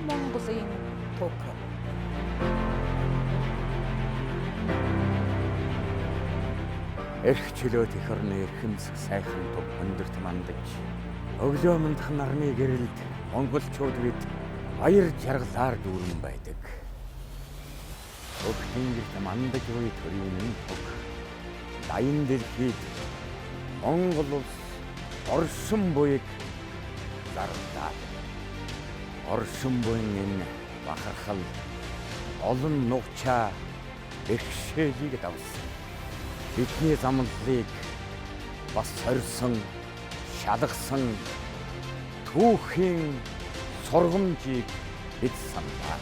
Монголын туг. Эрх чөлөөт эх орны эрхэмсэг сайхан туг өндөрт мандаж, өглөө мандах нарны гэрэлд монголчууд бид баяр жаргалаар дүүрэн байдаг. Өг тэнгэрт мандаж буй төрийн нь туг. Даян дэлхийд Монгол улс оршин буйг зарлаа. Оршин буйн энэ бахархал олон нугчаа бэрхшээлийг давсан. Бидний замналыг бас сорьсон, шалгасан түүхийн сургамжийг бид саналаа.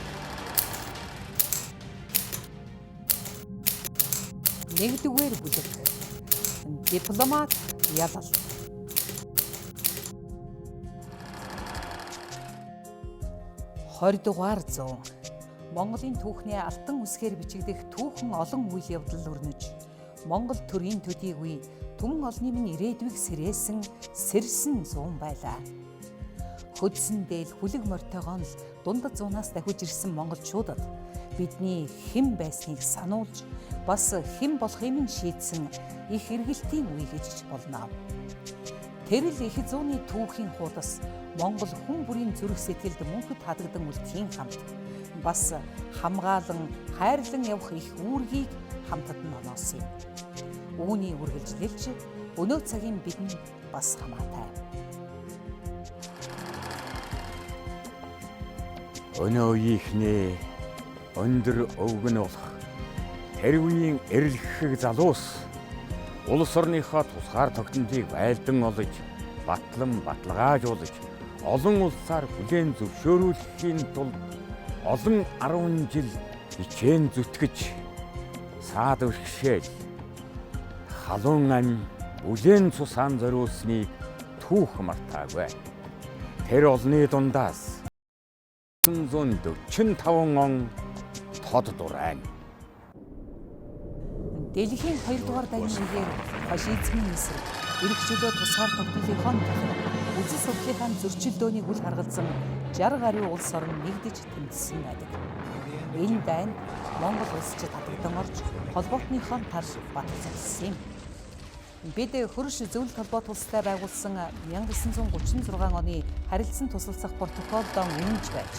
Нэгдүгээр бүлэг. Дипломат ялал. 20 дугаар зуун. Монголын түүхний алтан үсгээр бичигдэх түүхэн олон үйл явдал өрнөж, Монгол төрийн төдийгүй түмэн олны минь ирээдүйг сэрээсэн сэрсэн зуун байлаа. Хөдсөн дээл хүлэг мортойгоо л дундад зуунаас дахиж ирсэн монголчуудад бидний хэн байсныг сануулж, бас хэн болохыг нь шийдсэн их эргэлтийн үе гэж болно. Тэр л их зууны түүхийн хуудас Монгол хүн бүрийн зүрх сэтгэлд мөнхөд хадагдан үлдэхийн хамт бас хамгаалан хайрлан явах их үүргийг хамтад нь оноосон юм. Үүний үргэлжлэлч өнөө цагийн бидэнд бас хамаатай. Өнөө үеийнхний өндөр өвгөн болох тэр үеийн эрэлхэг залуус улс орныхоо тусгаар тогтнолыг байлдан олж, батлан баталгаажуулж, олон улсаар хүлээн зөвшөөрүүлэхийн тулд олон 10 жил хичээн зүтгэж, саад бэрхшээл, халуун ам, бүлээн цусаан зориулсныг түүх мартаагүй. Тэр олны дундаас 1945 он тод дурайн. Дэлхийн 2 дугаар дайны үеэр фашизмын эсрэг эрх чөлөө тусгаар тогтнолынхоо төлөө үзэл судлалынхаа зөрчилдөөнийг үл харгалзан 60 гаруй улс орон нэгдэж тэмцсэн байдаг. Энэ дайнд Монгол улс ч татагдан орж холбоотныхоо тар баталсан юм. Бид хөрш зөвлөлт холбоот улстай байгуулсан 1936 оны харилцан тусалцах протоколдоо үнэнч байж,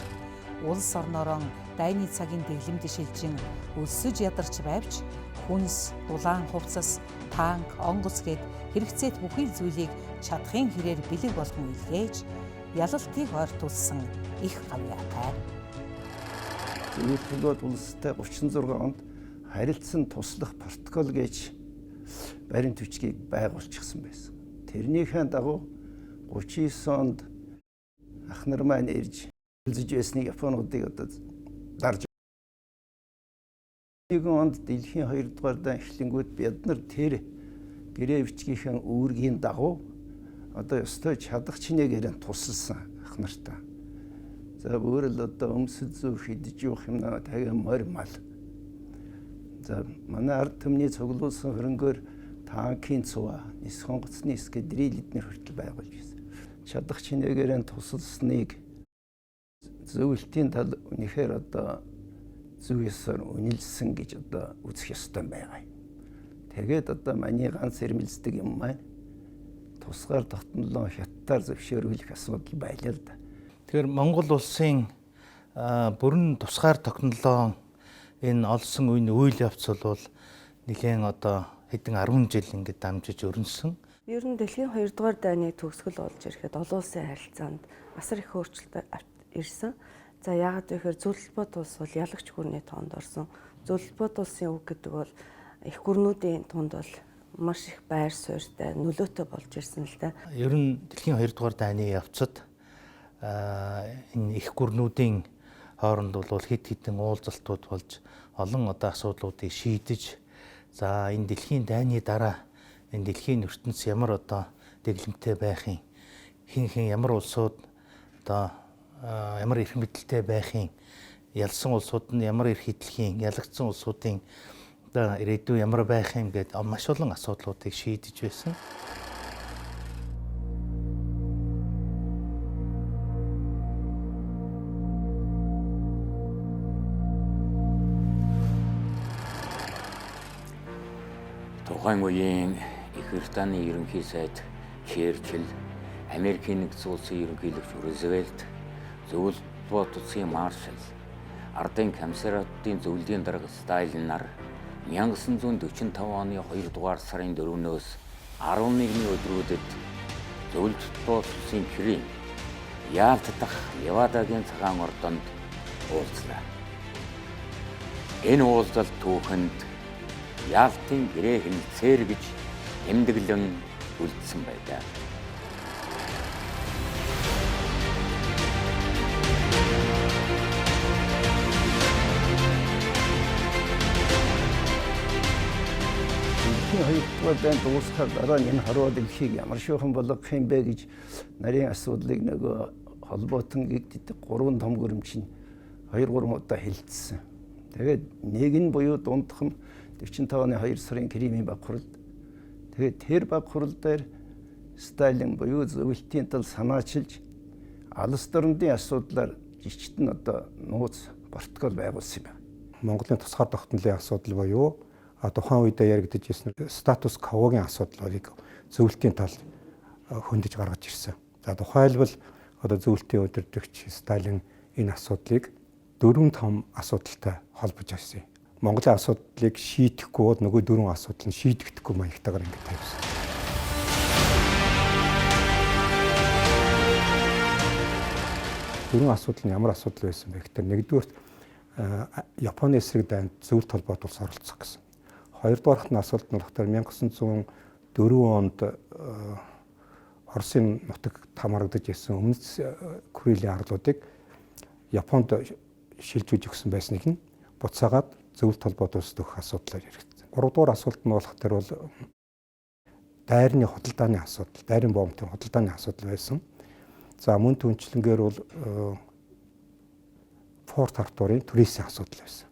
улс орноороо дайны цагийн дэглэмд шилжин өлсөж ядарч байвч хүнс, дулаан хувцас, танк, онгоц гээд хэрэгцээт бүхий л зүйлийг чадахын хэрээр бэлэг болгон илгээж ялалтыг ойртуулсан их гавьяатай. Зөвлөлт холбоот улстай 36 онд харилцан туслах протокол гэж баримт бичгийг байгуулчихсан байсан. Тэрнийхээ дагуу 39 онд ах нар маань ирж хэлзэж байсныг Японуудыг одоо дарж нэгэн онд дэлхийн 2 дугаар дан эхлэнгүүд бид нар тэр гэрээ бичгийнхээ үүргийн дагуу одоо ёстой чадах чинээгээр нь тусалсан ах нартай. За өөр л одоо өмсөл зүү хидэж явах юм тагин морь мал. За манай ард түмний цуглуулсан хөрөнгөөр танкийн цуваа, нисэх онгоцны эскадрил эднэр хүртэл байгуулж байсан. Чадах чинээгээр нь тусалсныг зөвлөлтийн тал үнэхээр одоо зөв ёсоор үнэлсэн гэж одоо үзэх ёстой байгаа юм. Тэгээд одоо миний ганц ирмэлздэг юм маань тусгаар тогтнолоо хятадаар зөвшөөрүүлэх асуудал байлаа л да. Тэгэхээр Монгол улсын бүрэн тусгаар тогтнолоо энэ олсон үеийн үйл явц бол нэлээн одоо хэдэн 10 жил ингээд дамжиж өрнөсөн. Ер нь дэлхийн 2 дугаар дайны төгсгөл болж ирэхэд олон улсын харилцаанд асар их өөрчлөлт ирсэн. За яагаад гэхээр зөвлөлт улс бол ялагч гүрний тоонд орсон. Зөвлөлт улсын үг гэдэг бол их гүрнүүдийн тунд бол маш их байр суурьтай, нөлөөтэй болж ирсэн л да. Ер нь дэлхийн 2 дугаар дайны явцад энэ их гүрнүүдийн хооронд бол хэд хэдэн уулзалтууд болж олон одоо асуудлуудыг шийдэж, за энэ дэлхийн дайны дараа энэ дэлхийн ертөнц ямар одоо дэглэмтэй байх юм, хэн хэн ямар улсууд одоо ямар эрх мэдэлтэй байх юм, ялсан улсууд нь ямар эрх хэдлэх юм, ялагдсан улсуудын одоо ирээдүй ямар байх юм гээд маш олон асуудлуудыг шийдэж байсан. Тухайн үеийн Их Британий ерөнхий сайд Черчилль, Америкийн нэгдсэн улсын ерөнхийлөгч Рузвельт, Зөвлөлт улсын маршал, ардын комиссариатын зөвлөлийн дарга Сталин нар 1945 оны 2 дугаар сарын 4-өөс 11-ний өдрүүдэд Зөвлөлт улсын Крим, Ялт дахь Левадагийн цагаан ордонд уулзлаа. Энэ уулзалт түүхэнд Ялтын гэрээ хэлэлцээр гэж тэмдэглэн үлдсэн байлаа. Дэлхийн хоёрдугаар дайн дуусахаар дараа нь энэ хорвоо дэлхийг ямар шуухан болгох юм бэ гэж нарийн асуудлыг нөгөө холбоотон гэгддэг гурван том гүрэмч нь 2 3 удаа хэлэлцсэн. Тэгээд нэг нь буюу дундх нь 45 оны 2 сарын Кримийн баг хурал. Тэгээд тэр баг хурал дээр Сталин буюу зөвлөлтийн тал санаачилж алс дорнодын асуудлаар жигчт нь одоо нууц протокол байгуулсан юм байна. Монголын тусгаар тогтнолын асуудал буюу тухайн үедээ яригдаж ирсэн статус квогийн асуудлыг зөвлөлтийн тал хөндөж гаргаж ирсэн. За тухайлбал одоо зөвлөлтийн удирдагч Сталин энэ асуудлыг дөрвөн том асуудалтай холбож ирсэн. Монголын асуудлыг шийдэхгүй бол нөгөө дөрвөн асуудал нь шийдэгдэхгүй маягтайгаар ингэж тавьсан. Дөрвөн асуудал нь ямар асуудал байсан бэ гэхээр нэгдүгээрт Японы эсрэг дайнд зөвлөлт холбоот улс оролцох гэсэн. Хоёрдугаарт нь асуулт нь болохоор 1904 онд Оросын нутаг хамаарагдаж ирсэн өмнөд Курилийн арлуудыг Японд шилжүүлж өгсөн байсныг нь буцаагаад зөвлөлт холбоот улсад өгөх асуудлаар яригдсан. Гуравдугаар асуулт нь болох тэр бол дайрны худалдааны асуудал, дайрын бомбын худалдааны асуудал байсан. За мөн түнчлэнгээр бол Порт Артурын түрээсийн асуудал байсан.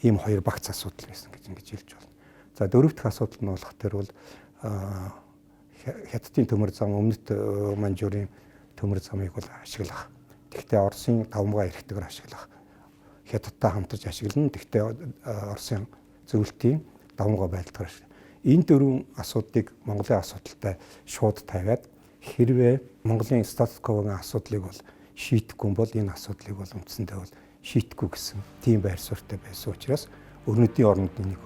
Ийм хоёр багц асуудал байсан гэж ингэж хэлж байна. За дөрөв дэх асуудал нь болох тэр бол Хятадын төмөр зам, өмнөд Маньчжурийн төмөр замыг бол ашиглах. Тэгэхдээ Оросын давмгай эрхтэйгээр ашиглах. Хятадтай хамтарч ашиглана. Тэгэхдээ Оросын зөвлөлтийн давмгай байдалгаар ашиглана. Энэ дөрвөн асуудлыг Монголын асуудалтай шууд тавиад хэрвээ Монголын статус квогийн асуудлыг бол шийдэхгүй бол энэ асуудлыг бол үндсэндээ бол шийдэхгүй гэсэн тийм байр суурьтай байсан учраас өрнөдийн орнууд энийг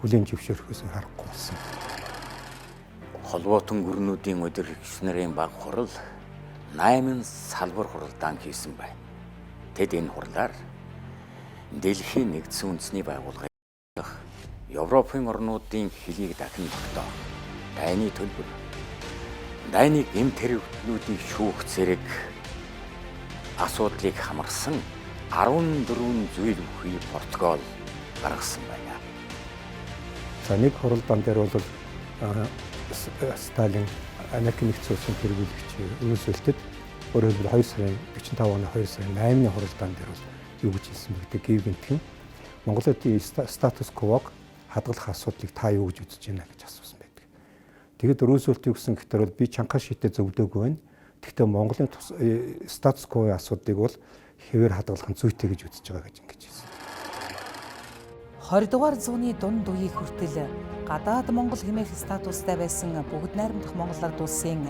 хүлээн зөвшөөрөхөөс харахгүй болсон. Холбоотон гүрнүүдийн удирдагч нарын баг хурал 8 салбар хуралдаан хийсэн байна. Тэд энэ хурлаар дэлхийн нэгдсэн үндэсний байгууллагын Европын орнуудын хилийг дахин тогтоох, дайны төлбөр, дайны гэмт хэрэглүүдийг шүүх зэрэг асуудлыг хамарсан 14 зүйл бүхий протокол гаргасан байна. За нэг хуралдаан дээр бол Сталин Америк нэгдсэн улсын тэргүүлэгч Рузвельтэд өөрөөр хэлбэл 2 сарын 45 оны 2 сарын 8-ны хуралдаан дээр бол юу гэж хэлсэн бэ гэдэг гэв гинтхэн Монголын статус квог хадгалах асуудлыг та юу гэж үзэж байна гэж асуусан байдаг. Тэгэд Рузвельт юу гэсэн гэхээр бол би Чанкай шитэй зөвлөөгүй байна. Гэхдээ Монголын статус квогийн асуудлыг бол хэвээр хадгалах нь зүйтэй гэж үзэж байгаа гэж ингэж хэлсэн. 20 дугаар зууны дунд үеийг хүртэл гадаад Монгол хэмээх статустай байсан бүгд найрамдах Монгол ард улсын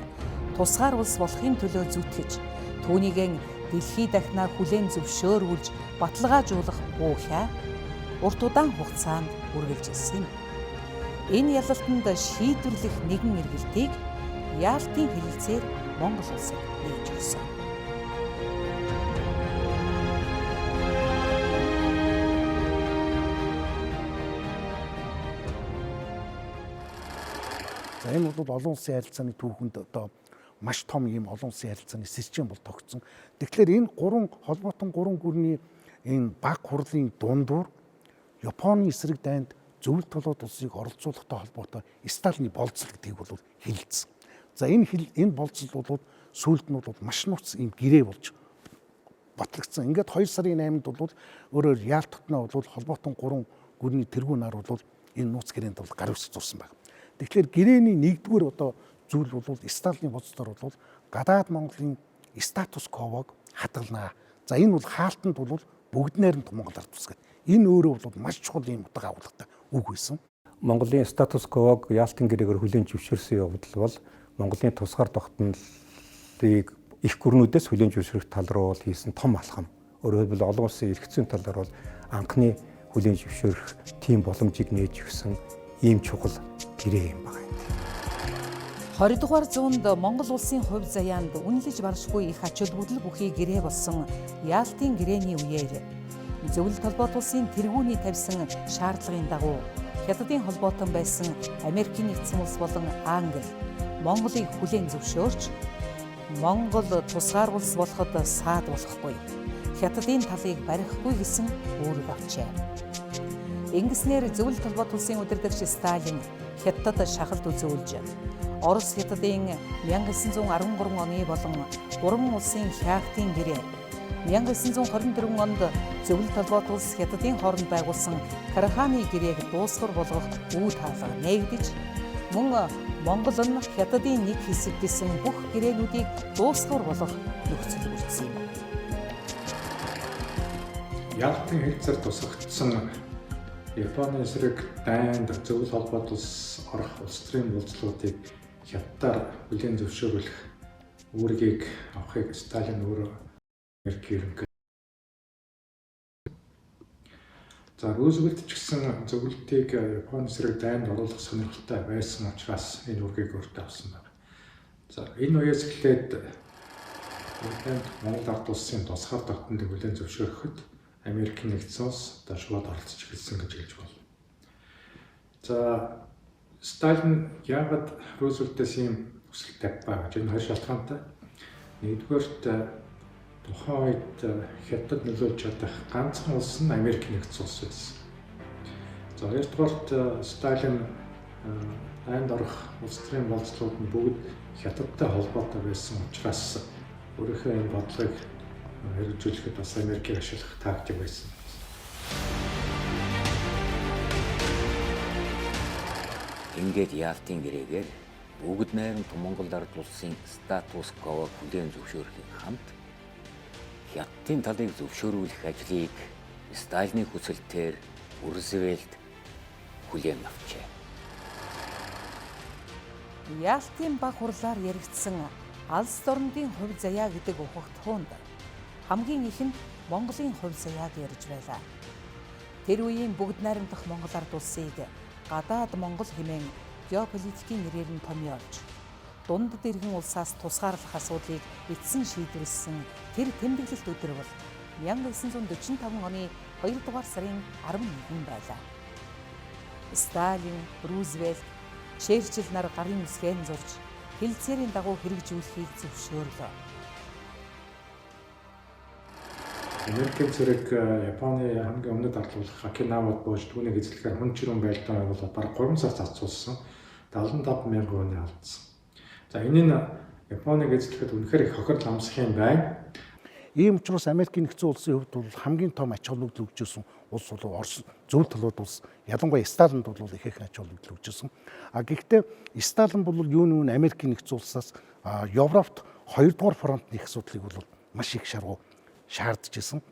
тусгаар улс болохын төлөө зүтгэж түүнийг дэлхий дахнаа хүлээн зөвшөөрүүлж баталгаажуулах буу хя урт удаан хугацаанд үргэлжилсэн юм. Энэ ялалтанд шийдвэрлэх нэгэн эргэлтийг Ялтын хэлэлцээр Монгол улсад нээж өгсөн. За энэ бол олон улсын харилцааны түүхэнд одоо маш том ийм олон улсын харилцааны сэрчэн бол тогтсон. Тэгэхээр энэ гурван холбоотон гурван гүрний энэ баг хурлын дундуур Японы эсрэг дайнд зөвлөлт толгойд улсыг оролцуулахтай холбоотой Сталины болцол гэдгийг бол хэлэлцсэн. За энэ болцол бол сүүлд нь бол маш нууц ийм гэрээ болж батлагдсан. Ингээд 2 сарын 8-нд бол өөрөөр Ялт хотноо бол холбоотон гурван гүрний тэргүүн нар бол энэ нууц гэрээнд бол гар үсэг зурсан байна. Тэгэхээр гэрээний нэгдүгээр одоо зүйл бол Сталины бодсоор бол гадаад Монголын статус квог хадгалнаа. За энэ бол хаалтанд бол бүгд найрамдах Монгол ард тус гэдэг. Энэ өөрөө бол маш чухал ийм утга агуулгатай үг байсан. Монголын статус квог Ялтын гэрээгээр хүлээн зөвшөөрсөн явдал бол Монголын тусгаар тогтнолыг их гүрнүүдээс хүлээн зөвшөөрөх тал руу бол хийсэн том алхам. Өөрөөр хэлбэл олон улсын эрх зүйн талаар бол анхны хүлээн зөвшөөрөх тийм боломжийг нээж өгсөн ийм чухал гэрээ юм байна. 20 дугаар зуунд Монгол улсын хувь заяанд үнэлж баршгүй их ач холбогдол бүхий гэрээ болсон Ялтын гэрээний үеэр Зөвлөлт холбоот улсын тэргүүний тавьсан шаардлагын дагуу Хятадын холбоотон байсан Америкийн нэгдсэн улс болон Англи Монголыг хүлээн зөвшөөрч Монгол тусгаар улс болоход саад болохгүй, Хятадын талыг барихгүй гэсэн үүрэг авчээ. Ингэснээр Зөвлөлт холбоот улсын удирдагч Сталин Хятадд шахалт үзүүлж Орос Хятадын 1913 оны болон гурван улсын Хяхтын гэрээ 1924 онд Зөвлөлт холбоот улс Хятадын хооронд байгуулсан Караханы гэрээг дуусгар болгох үе таалга нээгдэж мөн Монгол нь Хятадын нэг хэсэг гэсэн бүх гэрээнүүдийг дуусгар болгох нөхцөл бүрдсэн юм. Ялтын хэлцээр тусгагдсан Японы эсрэг дайнд Зөвлөлт холбоот улс орох улс төрийн болцлуудыг Хятадаар хүлээн зөвшөөрүүлэх үүргийг авахыг Сталин өөрөө Америк ерөнхий. За Рузвельт ч гэсэн зөвлөлтийг Японы эсрэг дайнд оруулах сонирхолтой байсан учраас энэ үүргийг өөртөө авсан байна. За энэ үеэс эхлээд Монгол ард улсын тусгаар тогтнолыг хүлээн зөвшөөрөхөд Америкийн нэгдсэн улс одоо шууд оролцож эхэлсэн гэж хэлж болно. За Сталин яагаад Рузвельтээс ийм хүсэл тавьбаа гэж энэ хоёр шалтгаантай. Нэгдүгээрт тухайн үед Хятад нөлөөлж чадах ганцхан улс нь Америк нэгдсэн улс байсан. За хоёрдугаарт Сталин дайнд орох улс төрийн болцлууд нь бүгд Хятадтай холбоотой байсан учраас өөрийнхөө энэ бодлогыг хэрэгжүүлэхэд бас Америкийг ашиглах тактик байсан. Ингээд Ялтын гэрээгээр бүгд найрамд Монгол ард улсын статус квог хүлээн зөвшөөрөхийн хамт Хятадын талыг зөвшөөрүүлэх ажлыг Сталины хүсэлтээр Рузвельт хүлээн авчээ. Ялтын баг хурлаар яригдсан алс дорнодын хувь заяа гэдэг ухагт хуунд хамгийн ихэнд Монголын хувь заяаг ярьж байлаа. Тэр үеийн бүгд найрамдах Монгол ард улсыг гадаад Монгол хэмээн геополитикийн нэрээр нь томьёолж дунд дэргэн улсаас тусгаарлах асуудлыг эцсэн шийдвэрлэсэн тэр тэмдэглэлт өдөр бол 1945 оны 2 дугаар сарын 11 байлаа. Сталин, Рузвельт, Черчилль нар гарын үсгэн зурж хэлцээрийн дагуу хэрэгжүүлэхийг зөвшөөрлөө. Америкийн цэрэг Японы хамгийн өмнөд арлуулах Окинавад бууж түүнийг эзлэхээр хүн чирүүн байлдаан байгуулаад бараг 3 сар зарцуулсан. 75 мянган хүний алдсан. За энэ нь Японыг эзлэхэд үнэхээр их хохирол амсах юм байна. Ийм учраас Америкийн нэгдсэн улсын хувьд бол хамгийн том ач холбогдол өгч ирсэн улс бол Орос, Зөвлөлт холбоот улс, ялангуяа Сталинд бол их их ач холбогдол өгч ирсэн. А гэхдээ Сталин бол юуны үн Америкийн нэгдсэн улсаас Европт 2 дугаар фронт нэх асуудлыг бол маш их шаргуу шаардж ирсэн.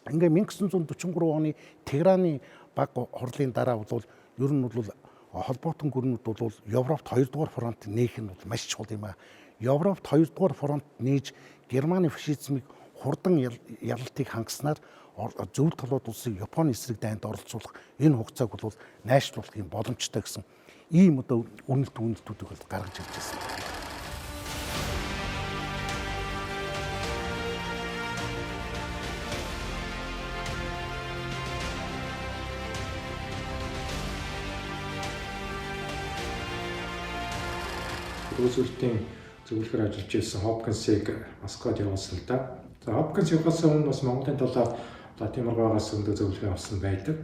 Ингээ 1943 оны Тегераны баг хурлын дараа бол ер нь бол холбоотон гүрнүүд бол Европт 2 дугаар фронт нээх нь бол маш чухал юм аа. Европт 2 дугаар фронт нээж Германы фашизмыг хурдан ялалтыг хангаснаар Зөвлөлт холбоот улсыг Японы эсрэг дайнд оролцуулах энэ хугацааг бол найшлуулах юм боломжтой гэсэн ийм одоо үнэлт үнэлтүүдийг бол гаргаж ирж байсан. Рузвельтийн зөвлөхөр ажиллаж байсан Хопкинсыг Москвад явуулсан л да. За Хопкинс явахаас өмнө бас Монголын талаар Владимир Гойгоос өндөө зөвлөгөө авсан байдаг.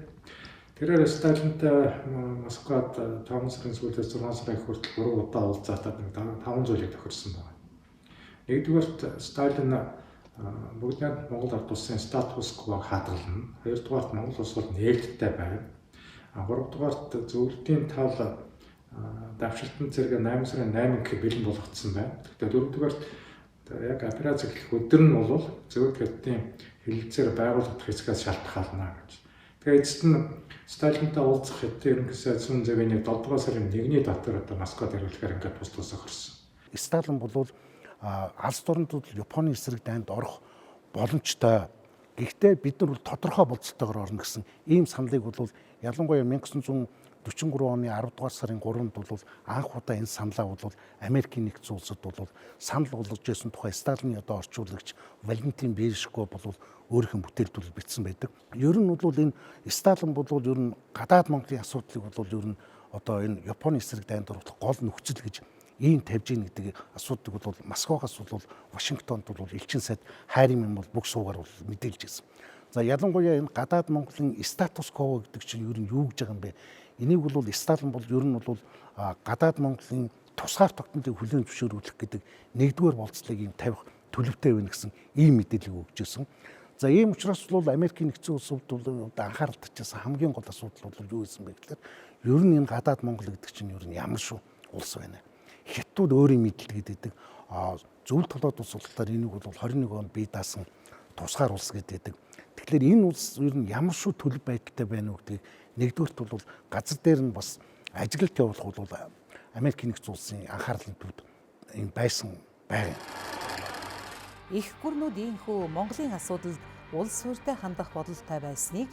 Тэрээр Сталинтай Москвад 5 сарын сүүлээс 6 сарын хүртэл 3 удаа уулзаатаад нэг 5 зүйлийг тохирсон байна. Нэгдүгээрт Сталин бүгд найрамдах Монгол ард улсын статус квог хадгална. Хоёрдугаарт Монгол улс бол нээлттэй байна. Гуравдугаарт зөвлөлтийн тал давшилтан зэрэг 8 сарын 8 гэхэд бэлэн болгогдсон байна. Тэгэхээр дөрөвдүгээрт яг операц эхлэх өдөр нь бол Зөвлөлт Хятадын хэлэлцээр байгуулагдах хэсгээс шалтгаална гэж. Тэгээ эцэст нь Сталинтай уулзах Хятадын ерөнхий сайд Сун Цзэвэнийг 7 дугаар сарын 1-ний дотор одоо Москвад хариулахаар ингээд тус тус охирсон. Сталин бол алс дорнодод Японы эсрэг дайнд орох боломжтой. Гэхдээ бид нар бол тодорхой болцолтойгоор орно гэсэн ийм саналыг бол ялангуяа 1943 оны 10 дугаар сарын 3-нд бол анх удаа энэ саналаа бол Америкийн нэгдсэн улсад бол санал болгож байсан тухай Сталины одоо орчуулагч Валентин Берешко бол өөрийнх нь бүтээлд бичсэн байдаг. Ер нь бол энэ Сталин бол ер нь гадаад Монголын асуудлыг бол ер нь одоо энэ Японы эсрэг дайнд оруулах гол нөхцөл гэж ийм тавьж ийн гэдэг асуудлыг бол Москвагаас бол Вашингтонд бол элчин сайд Хайрын юм бол бүх суугаар бол мэдээлж ирсэн. За ялангуяа энэ гадаад Монголын статус кво гэдэг чинь ер нь юу гэж байгаа юм бэ? Энийг бол Сталин бол ер нь бол гадаад Монголын тусгаар тогтнолыг хүлээн зөвшөөрүүлэх гэдэг нэгдүгээр болцлыг ийм тавих төлөвтэй байна гэсэн ийм мэдээллийг өгч ирсэн. За ийм учраас бол Америкийн нэгдсэн улсууд бол анхаарал татчихсан хамгийн гол асуудал бол юу байсан бэ гэхээр ер нь энэ гадаад Монгол гэдэг чинь ер нь ямар шүү улс байна. Хятадууд өөрийн мэдлэг гэдэг. Зөв толгойд улс болохоор энийг бол 21 онд бие даасан тусгаар улс гэдэг. Тэгэхээр энэ улс ер нь ямар шүү төлөв байдалтай байна уу гэдгийг нэгдүгüрт бол газар дээр нь бас ажиглалт явуулах бол Америкийн нэгдсэн улсын анхаарлын төвд юм байсан байгаа. Их гүрнүүд ийхүү Монголын асуудалд улс суурьтай хандах бодолтой байсныг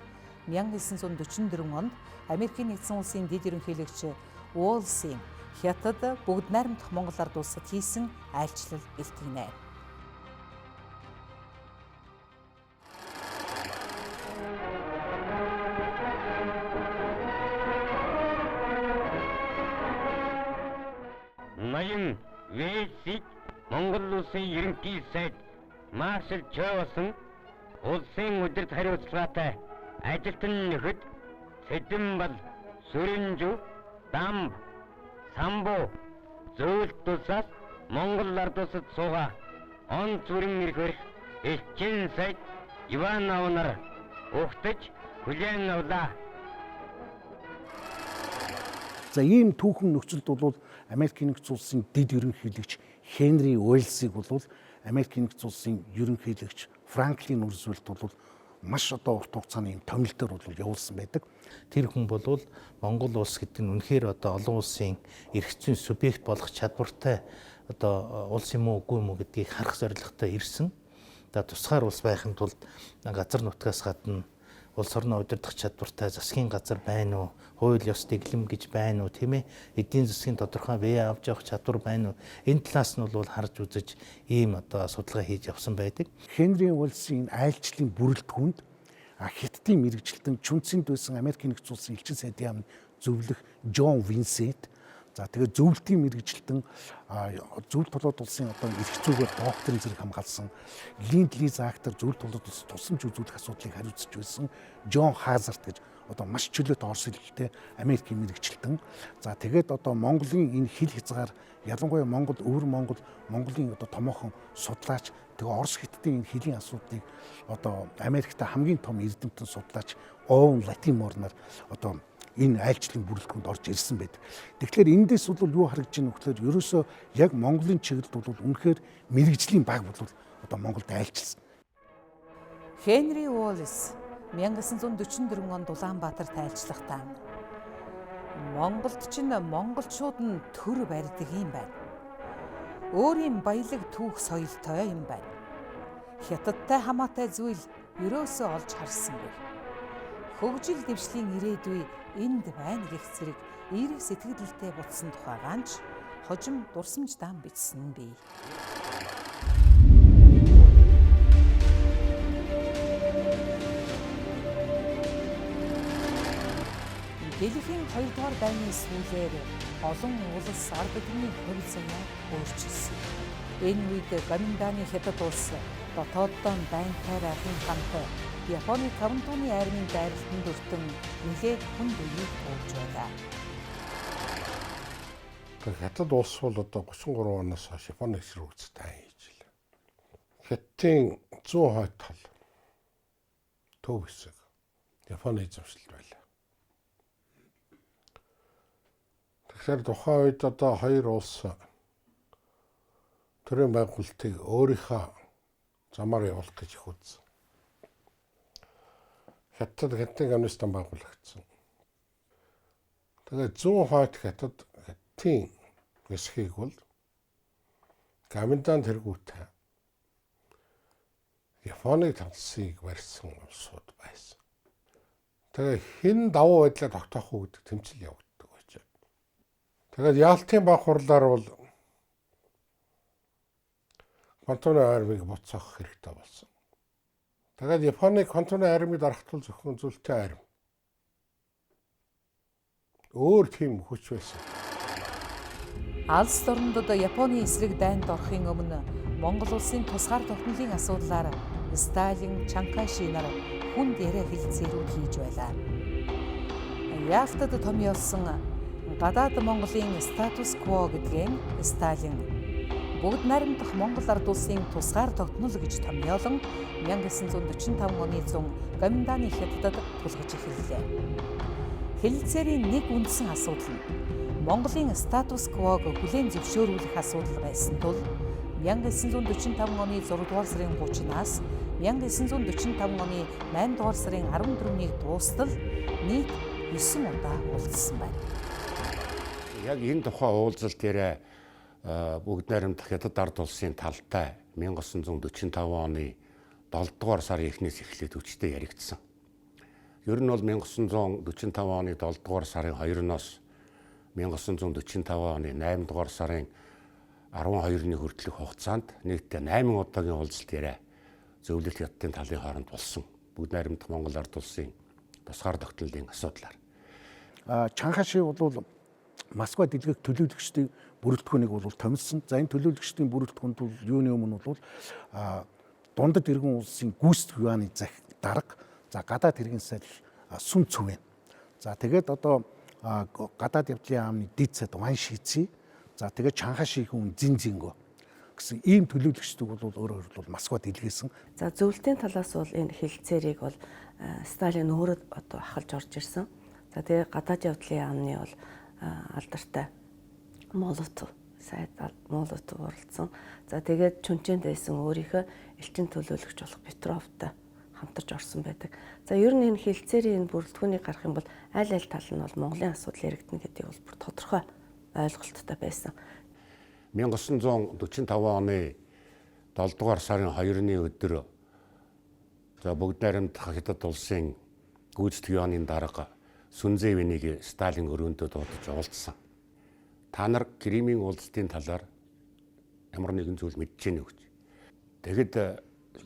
1944 онд Америкийн нэгдсэн улсын дэд ерөнхийлөгч Уолсын Хятад бүгд найрамдах Монгол ард улсад хийсэн айлчлал илтгэнэ. Ноён Вэсик Монгол улсын ерөнхий сайд Маршал Чой болсон улсын удирд хариуцлагатай ажилтан нөхөд Сэдэнбал, Сүрэнжүү, Дамб, Самбу зөөлт улсаас Монгол ард улсад суугаа он зүрэн ирэх өрх элчин сайд Иван Авнар угтаж хүлээн авлаа. За ийм түүхэн нөхцөлд бол Америкийн нэгдсэн улсын дэд ерөнхийлөгч Хенри Уэлсийг бол Америкийн нэгдсэн улсын ерөнхийлөгч Франклин Рузвельт бол маш одоо урт хугацааны юм томилтоор бол явуулсан байдаг. Тэр хүн бол Монгол улс гэдэг нь үнэхээр одоо олон улсын эрх зүйн субъект болох чадвартай одоо улс юм уу үгүй юм уу гэдгийг харах зорилготой ирсэн. За тусгаар улс байхын тулд газар нутгаас гадна улс орноо удирдах чадвартай засгийн газар байна уу, хууль ёс дэглэм гэж байна уу, тийм ээ, эдийн засгийн тодорхой бие авч явах чадвар байна уу? Энэ талаас нь бол харж үзэж ийм одоо судалгаа хийж явсан байдаг. Хенри Уэлсийн айлчлалын бүрэлдэхүүнд Хятадын мэрэгжилтэн Чүнцэнд байсан Америкийн нэгдсэн улсын элчин сайдын яамны зөвлөх Джон Винсент, за тэгээ зөвлөлтийн мэрэгжилтэн зөвлөлт толгойд улсын одоо эрх зүйгээр докторын зэрэг хамгаалсан Линдли Зактер зөвлөлт толгойд улс тусламж үзүүлэх асуудлыг хариуцж байсан Джон Хазарт гэж одоо маш чөлөөт орос хэлтэй Америкийн мэрэгжилтэн. За тэгээд одоо Монголын энэ хил хязгаар ялангуяа Монгол, өвөр Монгол, Монголын одоо томоохон судлаач, тэгээ Орос Хятадын энэ хөлийн асуудлыг одоо Америкт хамгийн том эрдэмтэн судлаач Оуэн Латимор нар одоо энэ айлчлалын бүрэлдэхүүнд орж ирсэн байдаг. Тэгэхээр эндээс бол юу харагдж байна вэ гэхээр ерөөсөө яг Монголын чиглэлд бол үнэхээр мэрэгжлийн баг бол одоо Монголд айлчилсан. Хенри Уоллес 1944 онд Улаанбаатарт айлчлахдаа Монголд чинь монголчууд нь төр барьдаг юм байна. Өөрийн баялаг түүх соёлтой юм байна. Хятадтай хамаатай зүйл ерөөсөө олж харсангүй. Хөгжил дэвшлийн ирээдүй энд байна гэх зэрэг эерэг сэтгэлдэлтэй бутсан тухайгаан ч хожим дурсамж даан бичсэн бий. Дэлхийн 2 дугаар дайны сүүлээр олон улс ард түмний хувь заяа өөрчилсөн. Энэ үед Гоминданы Хятад улс дотооддоо дайнтай байхын хамт Японы Квантуны армийн дайралтанд өртөн нэлээд хүнд үеийг туулж байлаа. Хятад улс бол одоо 33 оноос хойш Японы эсрэг дайн хийж илээ. Хятадын зүүн хойд тал төв хэсэг Японы эзэмшилд байлаа. Тэгэхээр тухайн үед одоо хоёр улс төрийн байгуулалтыг өөрийнхөө замаар явуулах гэж их үзсэн. Хятадын Афганистан байгуулагдсан. Тэгээд зүүн хойд Хятад Хятадын хэсгийг бол Гоминдан тэргүүтэй Японы талсыг барьсан улсууд байсан. Тэгээ хэн давуу байдлаа тогтоох уу гэдэг тэмцэл явагддаг байжээ. Тэгээд Ялтын баг хурлаар бол Квантуны армийг буцаах хэрэгтэй болсон. Тэгээд Японы Квантуны армийг дарахтул зөвхөн зүлтэй арми. Өөр тийм хүч байсан. Алс дорнодод Японы эсрэг дайнд орохын өмнө Монгол улсын тусгаар тогтнолын асуудлаар Сталин, Чанкайши нар хүнд яриа хэлэлцээрүүд хийж байлаа. Ялтад томьёолсон гадаад Монголын статус кво гэдгээ Сталин бүгд найрамдах Монгол ард улсын тусгаар тогтнол гэж томьёолон 1945 оны зун Гоминданы Хятадад тулгаж эхэллээ. Хэлэлцээрийн нэг үндсэн асуудал нь Монголын статус квог хүлээн зөвшөөрүүлэх асуудал байсан тул 1945 оны 6 дугаар сарын 30-наас 1945 оны 8 дугаар сарын 14-нийг дуустал нийт 9 удаа уулзсан байна. Яг энэ тухай уулзалт дээр бүгд найрамдах Хятад ард улсын талтай 1945 оны 7 дугаар сарын эхнээс эхлээд хүчтэй яригдсан. Ер нь бол 1945 оны 7 дугаар сарын 2-ноос 1945 оны 8 дугаар сарын 12-ны хүртэлх хугацаанд нийтдээ 8 удаагийн уулзалт яриа зөвлөлт Хятадын талын хооронд болсон. Бүгд найрамдах Монгол ард улсын тусгаар тогтнолын асуудлаар. Чанхаши бол Москва дэлгэх төлөөлөгчдийн бүрэлдэхүүнийг бол томилсон. За энэ төлөөлөгчдийн бүрэлдэхүүнд бол юуны өмнө бол дундад иргэн улсын гүйцэтгэх юаны дарга, за гадаад хэргийн сайд Сүн Цүвэн. За тэгээд одоо гадаад явдлын яамны дид сайд Ван Шици, за тэгээд Чанхашийн хүн Зин Зингөө гэсэн ийм төлөөлөгчдөг бол өөрөөр хэлбэл Москвад илгээсэн. За зөвлөлтийн талаас бол энэ хэлэлцээрийг бол Сталин өөрөө одоо ахалж орж ирсэн. За тэгээ гадаад явдлын яамны бол алдартай Молотов сайд Молотов оролцсон. За тэгээд Чүнчэнд байсан өөрийнхөө элчин төлөөлөгч болох Петровтой хамтарч орсон байдаг. За ер нь энэ хэлэлцээрийн энэ бүрэлдэхүүнийг гарах юм бол аль аль тал нь бол Монголын асуудал яригдана гэдгийг бол бүр тодорхой ойлголттой байсан. 1945 оны 7 дугаар сарын 2-ны өдөр за бүгд найрамдах Хятад улсын гүйцэтгэх юаны дарга Сүнзэвэнийг Сталин өрөөндөө дуудаж уулзсан. Та нар Кремийн уулзалтын талаар ямар нэгэн зүйл мэдэж гэнэ үү гэж. Тэгэхэд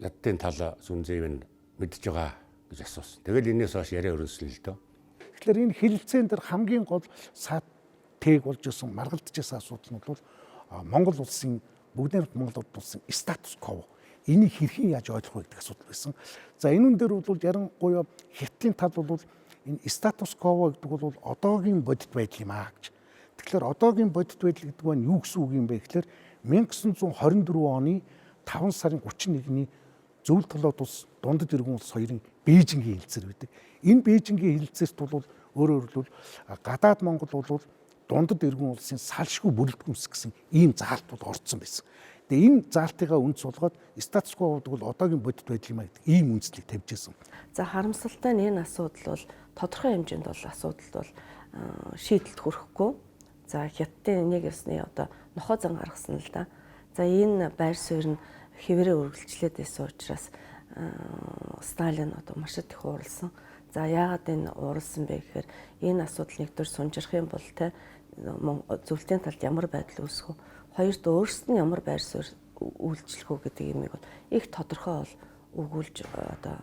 Хятадын тал Сүнзэвэн мэдж байгаа гэж асуусан. Тэгэл энэс хойш яриа өрнөсөн л дөө. Тэгэхээр энэ хэлэлцээн дээр хамгийн гол сад тээг болж исэн маргалдаж исэн асуудал нь бол Монгол улсын бүгд найрамдах Монгол улсын статус кво энийг хэрхэн яаж ойлгох вэ гэдэг асуудал байсан. За энэ үн дээр бол ярангуяа Хятадын тал бол энэ статус кво гэдэг бол одоогийн бодит байдал юм аа гэж. Тэгэхээр одоогийн бодит байдал гэдэг нь юу гэсэн үг юм бэ гэхээр 1924 оны 5 сарын 31-ний зөвлөлт толгойд улс дундад иргэн улс хоёрын Бээжингийн хэлэлцээр байдаг. Энэ Бээжингийн хэлэлцээрт бол өөрөөр хэлбэл гадаад Монгол бол дундад иргэн улсын салшгүй бүрэлдэхүүн гэсэн ийм заалт бол орцсон байсан. Тэгээ энэ заалтыгаа үндэс болгоод статус кво гэдэг бол одоогийн бодит байдал юм а гэдэг ийм үндслийг тавьж ирсэн. За харамсалтай нь энэ асуудал бол тодорхой хэмжээнд бол асуудал бол шийдэлд хүрэхгүй. За Хятадын нэг ёсны одоо нохоо зан гаргасан л да. За энэ байр суурь нь хэвээрээ үргэлжлээд байсан учраас Сталин одоо маш их ууралсан. За яагаад энэ ууралсан бэ гэхээр энэ асуудал нэгдүгээр сунжирх юм бол те зөвлөлтийн талд ямар байдал үүсэх вэ? Хоёрт өөрсдөд нь ямар байр суурь үйлчлэх үү гэдэг юмыг бол их тодорхой бол өгүүлж одоо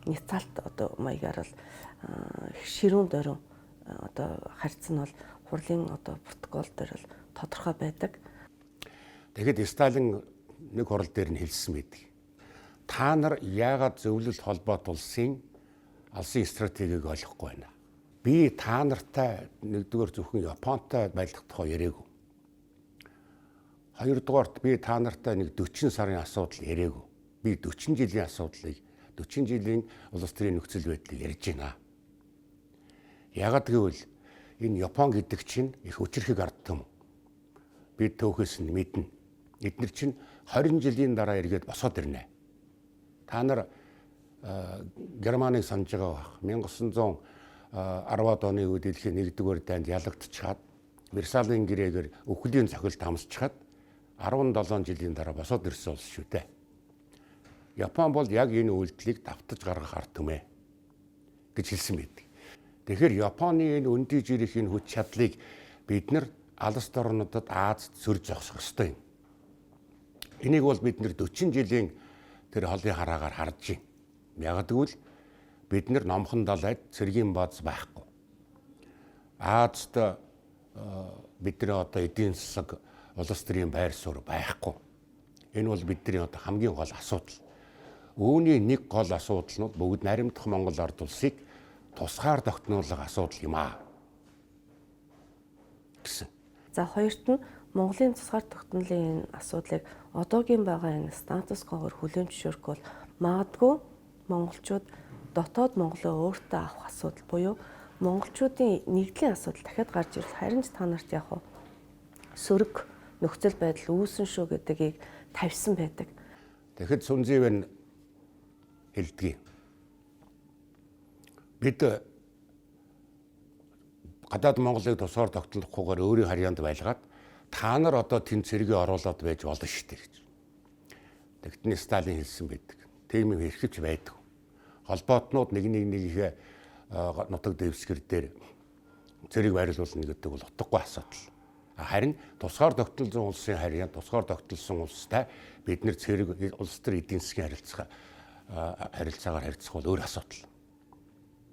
няцаалт одоо маягаар бол ширүүн дөрөв одоо харьцан нь бол хурлын одоо протокол дээр бол тодорхой байдаг. Тэгэхэд Сталин нэг хурал дээр нь хэлсэн байдаг. Та нар яагаад зөвлөлт холбоот улсын алсын стратегийг ойлгохгүй байна? Би та нартай нэгдүгээр зөвхөн Японтой байлдах тухай яриаггүй. Хоёрдугаарт би та нартай нэг 40 сарын асуудал яриаггүй. Би 40 жилийн асуудлыг 40 жилийн улс төрийн нөхцөл байдлыг ярьж байна. Яагаад гэвэл энэ Япон гэдэг чинь их хүчирхэг ард түмэн. Би төөхөөс нь мэднэ. Эднэр чинь 20 жилийн дараа эргээд босоод ирнэ. Та нар Германыг санаж байгаа бах. 1910-ад оны үед дэлхийн 1-р дайнд ялагдчихад Версалийн гэрээгээр өхлийн цохилт хамсчихад 17 жилийн дараа босоод ирсэн улс шүү дээ. Япон бол яг энэ үйлдэлийг давтаж гаргах ард түмээ гэж хэлсэн байдаг. Тэгэхээр Японы энэ өндий жирэх энэ хүч чадлыг бид нар алс дорнодод Азад сөрж зогсох ёстой юм. Энийг бол бид нэр 40 жилийн тэр холын хараагаар харж байна. Яг тэгвэл бид нар номхон далайд цэргийн бааз байхгүй. Азад бидний одоо эдийн засаг улс төрийн байр суурь байхгүй. Энэ бол бидний одоо хамгийн гол асуудал. Үүний нэг гол асуудал нь бүгд наримдах Монгол ард улсыг тусгаар тогтнуулах асуудал юм аа гэсэн. За хоёрт нь Монголын тусгаар тогтнолын энэ асуудлыг одоогийн байгаа энэ статус квогоор хүлээн зөвшөөрөх бол магадгүй монголчууд дотоод Монголоо өөртөө авах асуудал буюу монголчуудын нэгдлийн асуудал дахиад гарч ирэл харин ч та нарт яг уу сөрөг нөхцөл байдал үүсэн шүү гэдгийг тавьсан байдаг. Тэгэхэд Сүнзивэн хэлдэг. Бид гадаад Монголыг тусгаар тогтнохгүйгээр өөрийн харьяанд байлгаад та нар одоо тэнд цэргээ оруулаад байж болно шүү дээ гэж. Тэгтний Сталин хэлсэн байдаг. Тийм юм хэрхэвч байдаг. Холбоотнууд нэг нэг нэгийнхээ нутаг дэвсгэр дээр цэрэг байрлуулна гэдэг бол утгагүй асуудал. Харин тусгаар тогтнолсон улсын харьяанд тусгаар тогтнолсон улстай бид нэр цэрэг улс төр эдийн засгийн харилцаагаар харьцах бол өөр асуудал.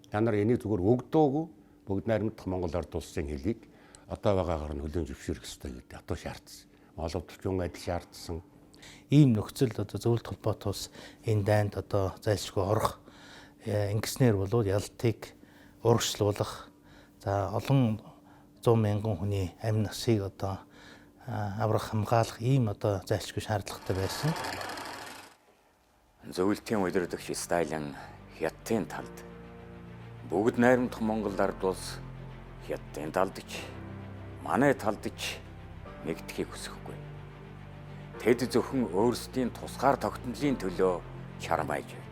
Та нар энийг зүгээр өгдөөгүй бүгд найрамдах Монгол ард улсын хэлийг одоо байгаагаар нь хүлээн зөвшөөрөх ёстой гэдэг одоо шаардсан. Моловтчун адил шаардсан. Ийм нөхцөл одоо зөвлөлт холбоот улс энэ дайнд одоо зайлшгүй орох ингэснээр болвол ялтыг урагшлуулах, за олон 100 мянган хүний амь насыг одоо аврах, хамгаалах ийм одоо зайлшгүй шаардлагатай байсан. Зөвлөлтийн удирдагч Сталин Хятадын талд, бүгд найрамдах Монгол ард улс Хятадын талд ч манай талд ч нэгдэхийг хүсэхгүй. Тэд зөвхөн өөрсдийн тусгаар тогтнолын төлөө чармайж байна.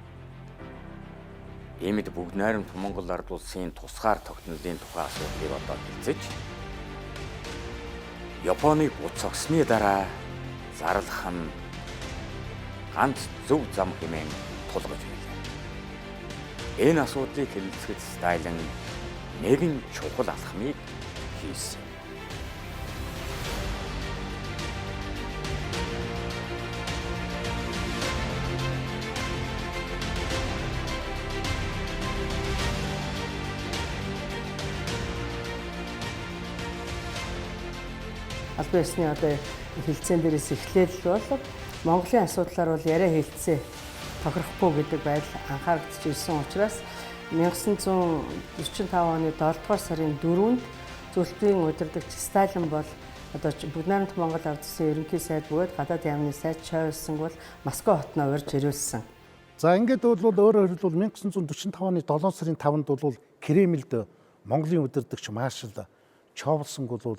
Иймд бүгд найрамдах Монгол ард улсын тусгаар тогтнолын тухай асуудлыг одоо хэлцэж Японыг буцаагсны дараа зарлах нь ганц зөв зам хэмээн тулгаж байлаа. Энэ асуудлыг хэлэлцэхэд Сталин нэгэн чухал алхмыг хийсэн. Албан ёсны одоо хэлцээн дээрээс эхлээл бол Монголын асуудлаар бол яриа хэлцээ тохирохгүй гэдэг байдал анхаарэгдэж ирсэн учраас 1945 оны 7 дугаар сарын 4-нд зөвлөлтийн удирдагч Сталин бол одоо бүгд найрамдах Монгол ард улсын ерөнхий сайд бөгөөд гадаад яамны сайд Чойрсон бол Москва хотноо урьж ирүүлсэн. За ингээд бол өөрөөр хэлбэл 1945 оны 7 сарын 5-нд бол Кремльд Монголын удирдагч маршал Човлсон бол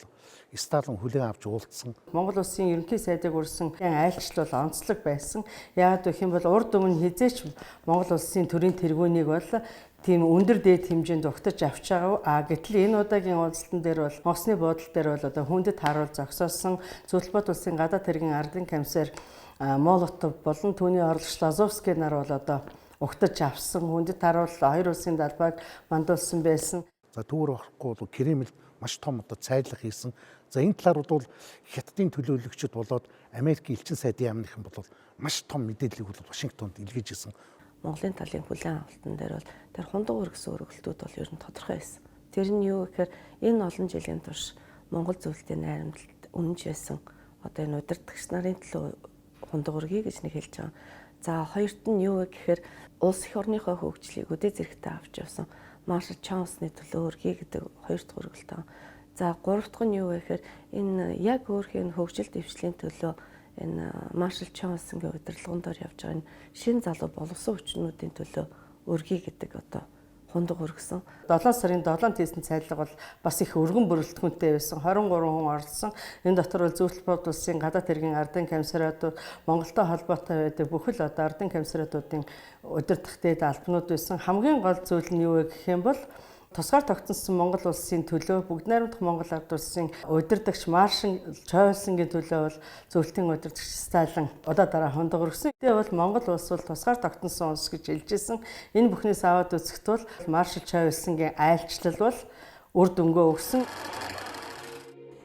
Сталин хүлээн авч уулзсан. Монгол улсын ерөнхий сайдыг урьсан айлчлал бол онцлог байсан. Яагаад гэх юм бол урд өмнө хизээч Монгол улсын төрийн тэргүүнийг бол тийм өндөр дээд хэмжээнд угтаж авч байгаа. А гэтэл энэ удаагийн уулзалтан дээр бол Москны буудлын дээр бол одоо хүндэт харуул зогсоосон Зөвлөлбот улсын гадаад хэргийн ардын комиссар Молотов болон түүний орлогч Лазовский нар бол одоо угтаж авсан хүндэт харуул хоёр улсын далбааг мандуулсан байсан. За түүгээр орохгүй бол Кремльд маш том одоо цайлах хийсэн. За энэ талаар бол Хятадын төлөөлөгчд болоод Америкийн элчин сайдын яамныхан бол маш том мэдээллийг бол Вашингтонд илгээж ирсэн. Монголын талын хүлээн авалтан дээр бол тэр хундаг өргөсөн өргөлтүүд бол ер нь тодорхой байсан. Тэр нь юу гэхээр энэ олон жилийн турш Монгол зөвлөлтийн найрамдалд үнэнч байсан одоо энэ удирдагч нарын төлөө хундаг өргөе гэж нэг хэлж байгаа. За хоёрт нь юу вэ гэхээр улс эх орныхоо хөгжлийг өдөө зэрэгтэй авч явсан маршал Чаусны төлөө өргөе гэдэг хоёр дахь өргөлт байгаа. За гурав дахь нь юу вэ гэхээр энэ яг өөрхийн хөгжил дэвшлийн төлөө энэ маршал Чаусынгийн удирдлагын дор явж байгаа энэ шин залуу боловсон хүчнүүдийн төлөө өргөе гэдэг одоо хундаг өргөсөн. 7 сарын 7-нд хийсэн цайлга бол бас их өргөн бүрэлдэхүүнтэй байсан. 23 хүн оролцсон. Энэ дотор бол Зөвлөлт Бод улсын гадаад хэргийн ардын комиссариатууд, Монголтой холбоотой байдаг бүхэл одоо ардын комиссариатуудын удирдах дэд албанууд байсан. Хамгийн гол зүйл нь юу вэ гэх юм бол тусгаар тогтносон Монгол улсын төлөө бүгд найрамдах Монгол ард улсын удирдагч Маршал Чойволсонгийн төлөө бол зөвлөлтийн удирдагч Сталин удаа дараа хундаг өргөсөн. Тэгээ бол Монгол улс бол тусгаар тогтносон улс гэж хэлж исэн. Энэ бүхнээс аваад үзэхэд бол Маршал Чойволсонгийн айлчлал бол үр дүнгөө өгсөн.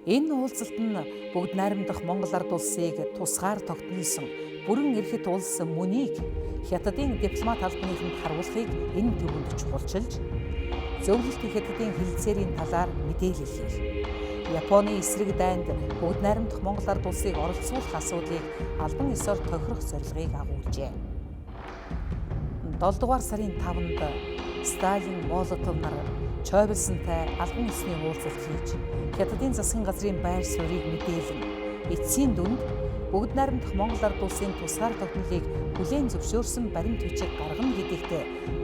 Энэ уулзалт нь бүгд найрамдах Монгол ард улсыг тусгаар тогтносон бүрэн эрхэт улс мөнийг Хятадын дипломат албаныханд харуулахыг энэ төвөнд чухалчилж зөвлөлт Хятадын хэлэлцээрийн талаар мэдээлэл хийх. Японы эсрэг дайнд бүгд найрамдах Монгол ард улсыг оролцуулах асуудлыг албан ёсоор тохирох зорилгыг агуулжээ. 7 дугаар сарын 5-нд Сталин, Молотов нар Чойболсонтой албан ёсны уулзалт хийж Хятадын засгийн газрын байр суурийг мэдээлэн эцсийн дүнд бүгд найрамдах Монгол ард улсын тусгаар тогтнолыг хүлээн зөвшөөрсөн баримт бичиг гаргана гэдэгт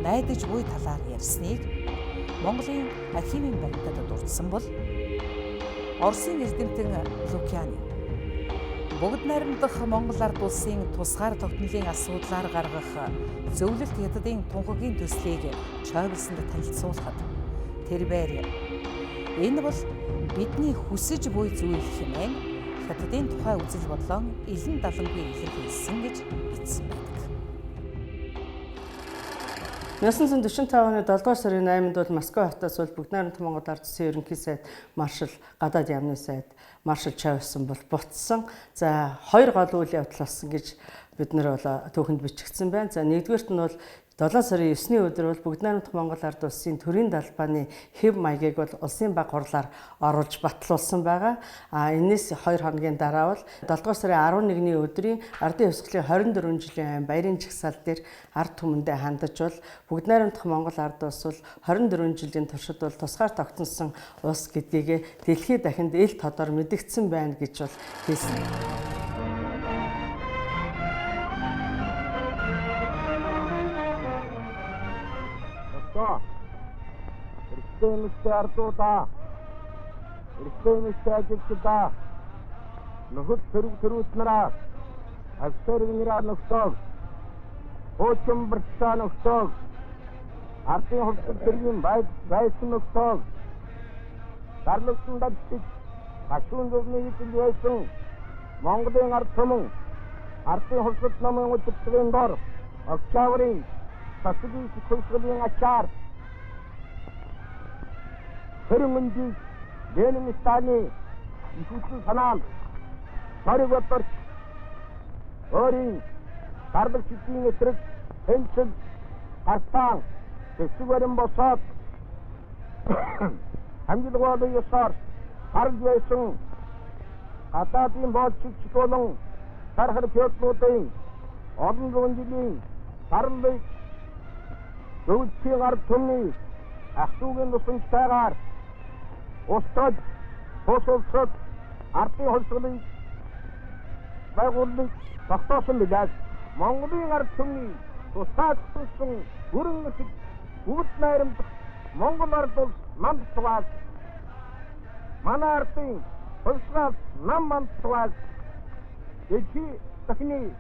найдаж буй талаар ярьсныг Монголын архивын баримтад дурдсан бол Оросын эрдэмтэн Лукиани бүгд найрамдах Монгол ард улсын тусгаар тогтнолын асуудлаар гаргах зөвлөлт Хятадын тунхагийн төслийг Чойболсонд танилцуулахад тэрбээр энэ бол бидний хүсэж буй зүйл хэмээн Хятадын тухай үзэл бодлоо илэн далангүй илэрхийлсэн гэж бичсэн байдаг. 1945 оны 7 дугаар сарын 8-нд бол Москва хотоос бол бүгд найрамдах Монгол ард улсын ерөнхий сайд маршал гадаад яамны сайд маршал Чойволсон бол буцсан. За хоёр гол үйл явдал болсон гэж бид нар бол түүхэнд бичигдсэн байна. За нэгдүгээрт нь бол 7 сарын 9-ний өдөр бол бүгд найрамдах Монгол ард улсын төрийн далбааны хэв маягийг бол улсын баг хурлаар оруулж батлуулсан байгаа. А энэс 2 хоногийн дараа бол 7 дугаар сарын 11-ний өдрийн ардын хувьсгалын 24 жилийн айн баярын жагсаал дээр ард түмэндээ хандаж бол бүгд найрамдах Монгол ард улс бол 24 жилийн туршид бол тусгаар тогтносон улс гэдгийг дэлхийд дахинд ил тодор мэдэгдсэн байна гэж бол хэлсэн. Эрэгтэй ардуудаа, эрэгтэй эмэгтэй ажилчдаа, нөхөд сөрөг сөрүүд нараа, агсэрэг нэраа нөхдөг, хуучин барьцаа нөхдөг, ардын хувьсгал тэргийн байсан нөхдөг, зарлагдсан дадтыг гашуун зөвний эзэл байсан Монголын ард түмэн ардын хувьсгал намын удирдлагын дор Октябрийн социалист хувьсгалын ачаар 20 жил Ленин Сталины их үзэл санаанд сориг бодорч өөрийн дарлагчдын эсрэг хэнцэл гарсан хэсэг барин босоод хамжилгаалын ёсоор гарч байсан гадаадын боолчилч болон тархар феодлуудын олон зуун жилийн зарлыг зөвлөлийн ард түмний ах トゥ угийн тусламжтайгаар устгаж тус улсад ардын хувьсгалыг байгууллыг тогтоосон билээ. Монголын ард түмний тусдаа тогтсон бүрэн эрхт бүгд найрамдах Монгол ард улс манд тугаас манай ардын хувьсгал нам манд тугаас дэлхий дахны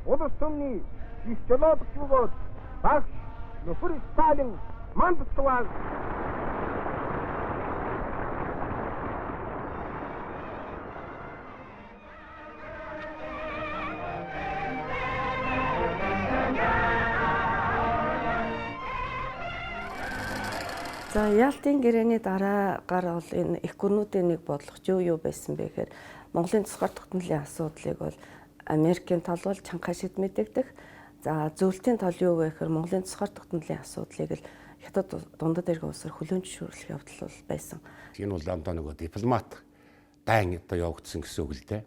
улс түмний их жолоодогч бөгөөд багш нөхөр Сталин манд тугаас. За Ялтын гэрээний дараагаар бол энэ эх гүрнүүдийн нэг бодлого юу байсан бэ гэхээр Монголын тусгаар тогтнолын асуудлыг бол Америкийн тал бол Чанкайшид мэдэгдэх. За зөвлөлтийн тал юу вэ гэхээр Монголын тусгаар тогтнолын асуудлыг л Хятад дундад иргэн улсаар хүлээн зөвшөөрлөх явдал бол байсан. Энэ бол дандаа нөгөө дипломат дайн одоо явагдсан гэсэн үг л дээ.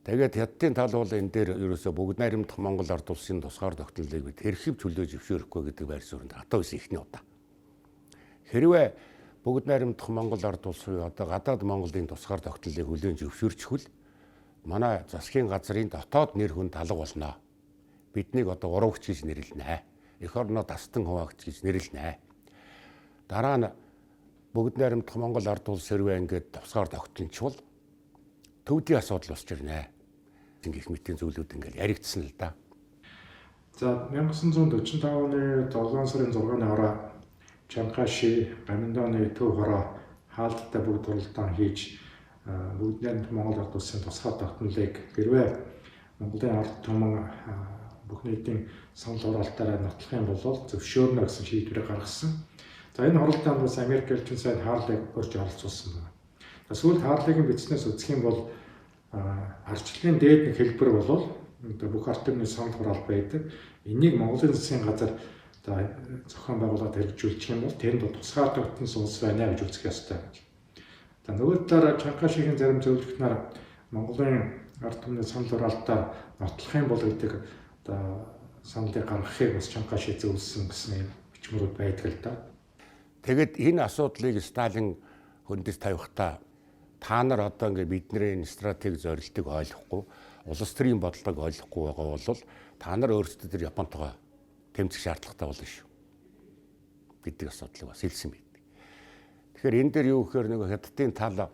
Тэгээд Хятадын тал бол энэ дээр ерөөсөө бүгд найрамдах Монгол ард улсын тусгаар тогтнолыг бид хэрхэвч хүлээж зөвшөөрөхгүй гэдэг байр сууринд хатуу байсан ихний удаа. Хэрвээ бүгд найрамдах Монгол ард улс буюу одоо гадаад Монголын тусгаар тогтнолыг хүлээн зөвшөөрчихвөл манай засгийн газрын дотоод нэр хүн талга болно. Биднийг одоо уруугч гэж нэрлэнэ. Эх орноо дастан хуваагч гэж нэрлэнэ. Дараа нь бүгд найрамдах Монгол ард улс хэрвээ ингээд тусгаар тогтночвол төвдийн асуудал босч ирнэ. Гэх мэтийн зүйлүүд ингээд яригдсан л да. За 1945 оны 7 сарын 6-ны орой Чанкаши Гаминданы төв хороо хаалттай бүгд хуралдаан хийж бүгд найрамдах Монгол ард улсын тусгаар тогтнолыг хэрвээ Монголын ард түмэн бүх нийтийн санал хураалтаараа нотлох юм бол зөвшөөрнө гэсэн шийдвэрийг гаргасан. За энэ хуралдаанд бас Америк элчин сайд Харлиг урьж оролцуулсан байна. За сүүлд Харлигийн бичснээс үзэх юм бол ардчлалын дээд нэг хэлбэр бол одоо бүх ард түмний санал хураалт байдаг. Энийг Монголын засгийн газар одоо зохион байгуулалт хэрэгжүүлчих юм бол тэнд тусгаар тогтносон улс байна гэж үзэх ёстой гэж. За нөгөө талаараа Чанкашигийн зарим зөвлөгч нар Монголын ард түмний санал хураалтаар нотлох юм бол гэдэг одоо саналыг гаргахыг бас Чанкаши зөвлөсөн гэсэн юм бичмэрүүд байдаг л да. Тэгэд энэ асуудлыг Сталин хөндөж тавихтаа та нар одоо ингээ бидний стратеги зорилтыг ойлгохгүй, улс төрийн бодлогыг ойлгохгүй байгаа бол та нар өөрсдөө тэр Японтойгоо тэмцэх шаардлагатай болно шүү гэдэг асуудлыг бас хэлсэн байдаг. Тэгэхээр энэ дээр юу гэхээр нөгөө Хятадын тал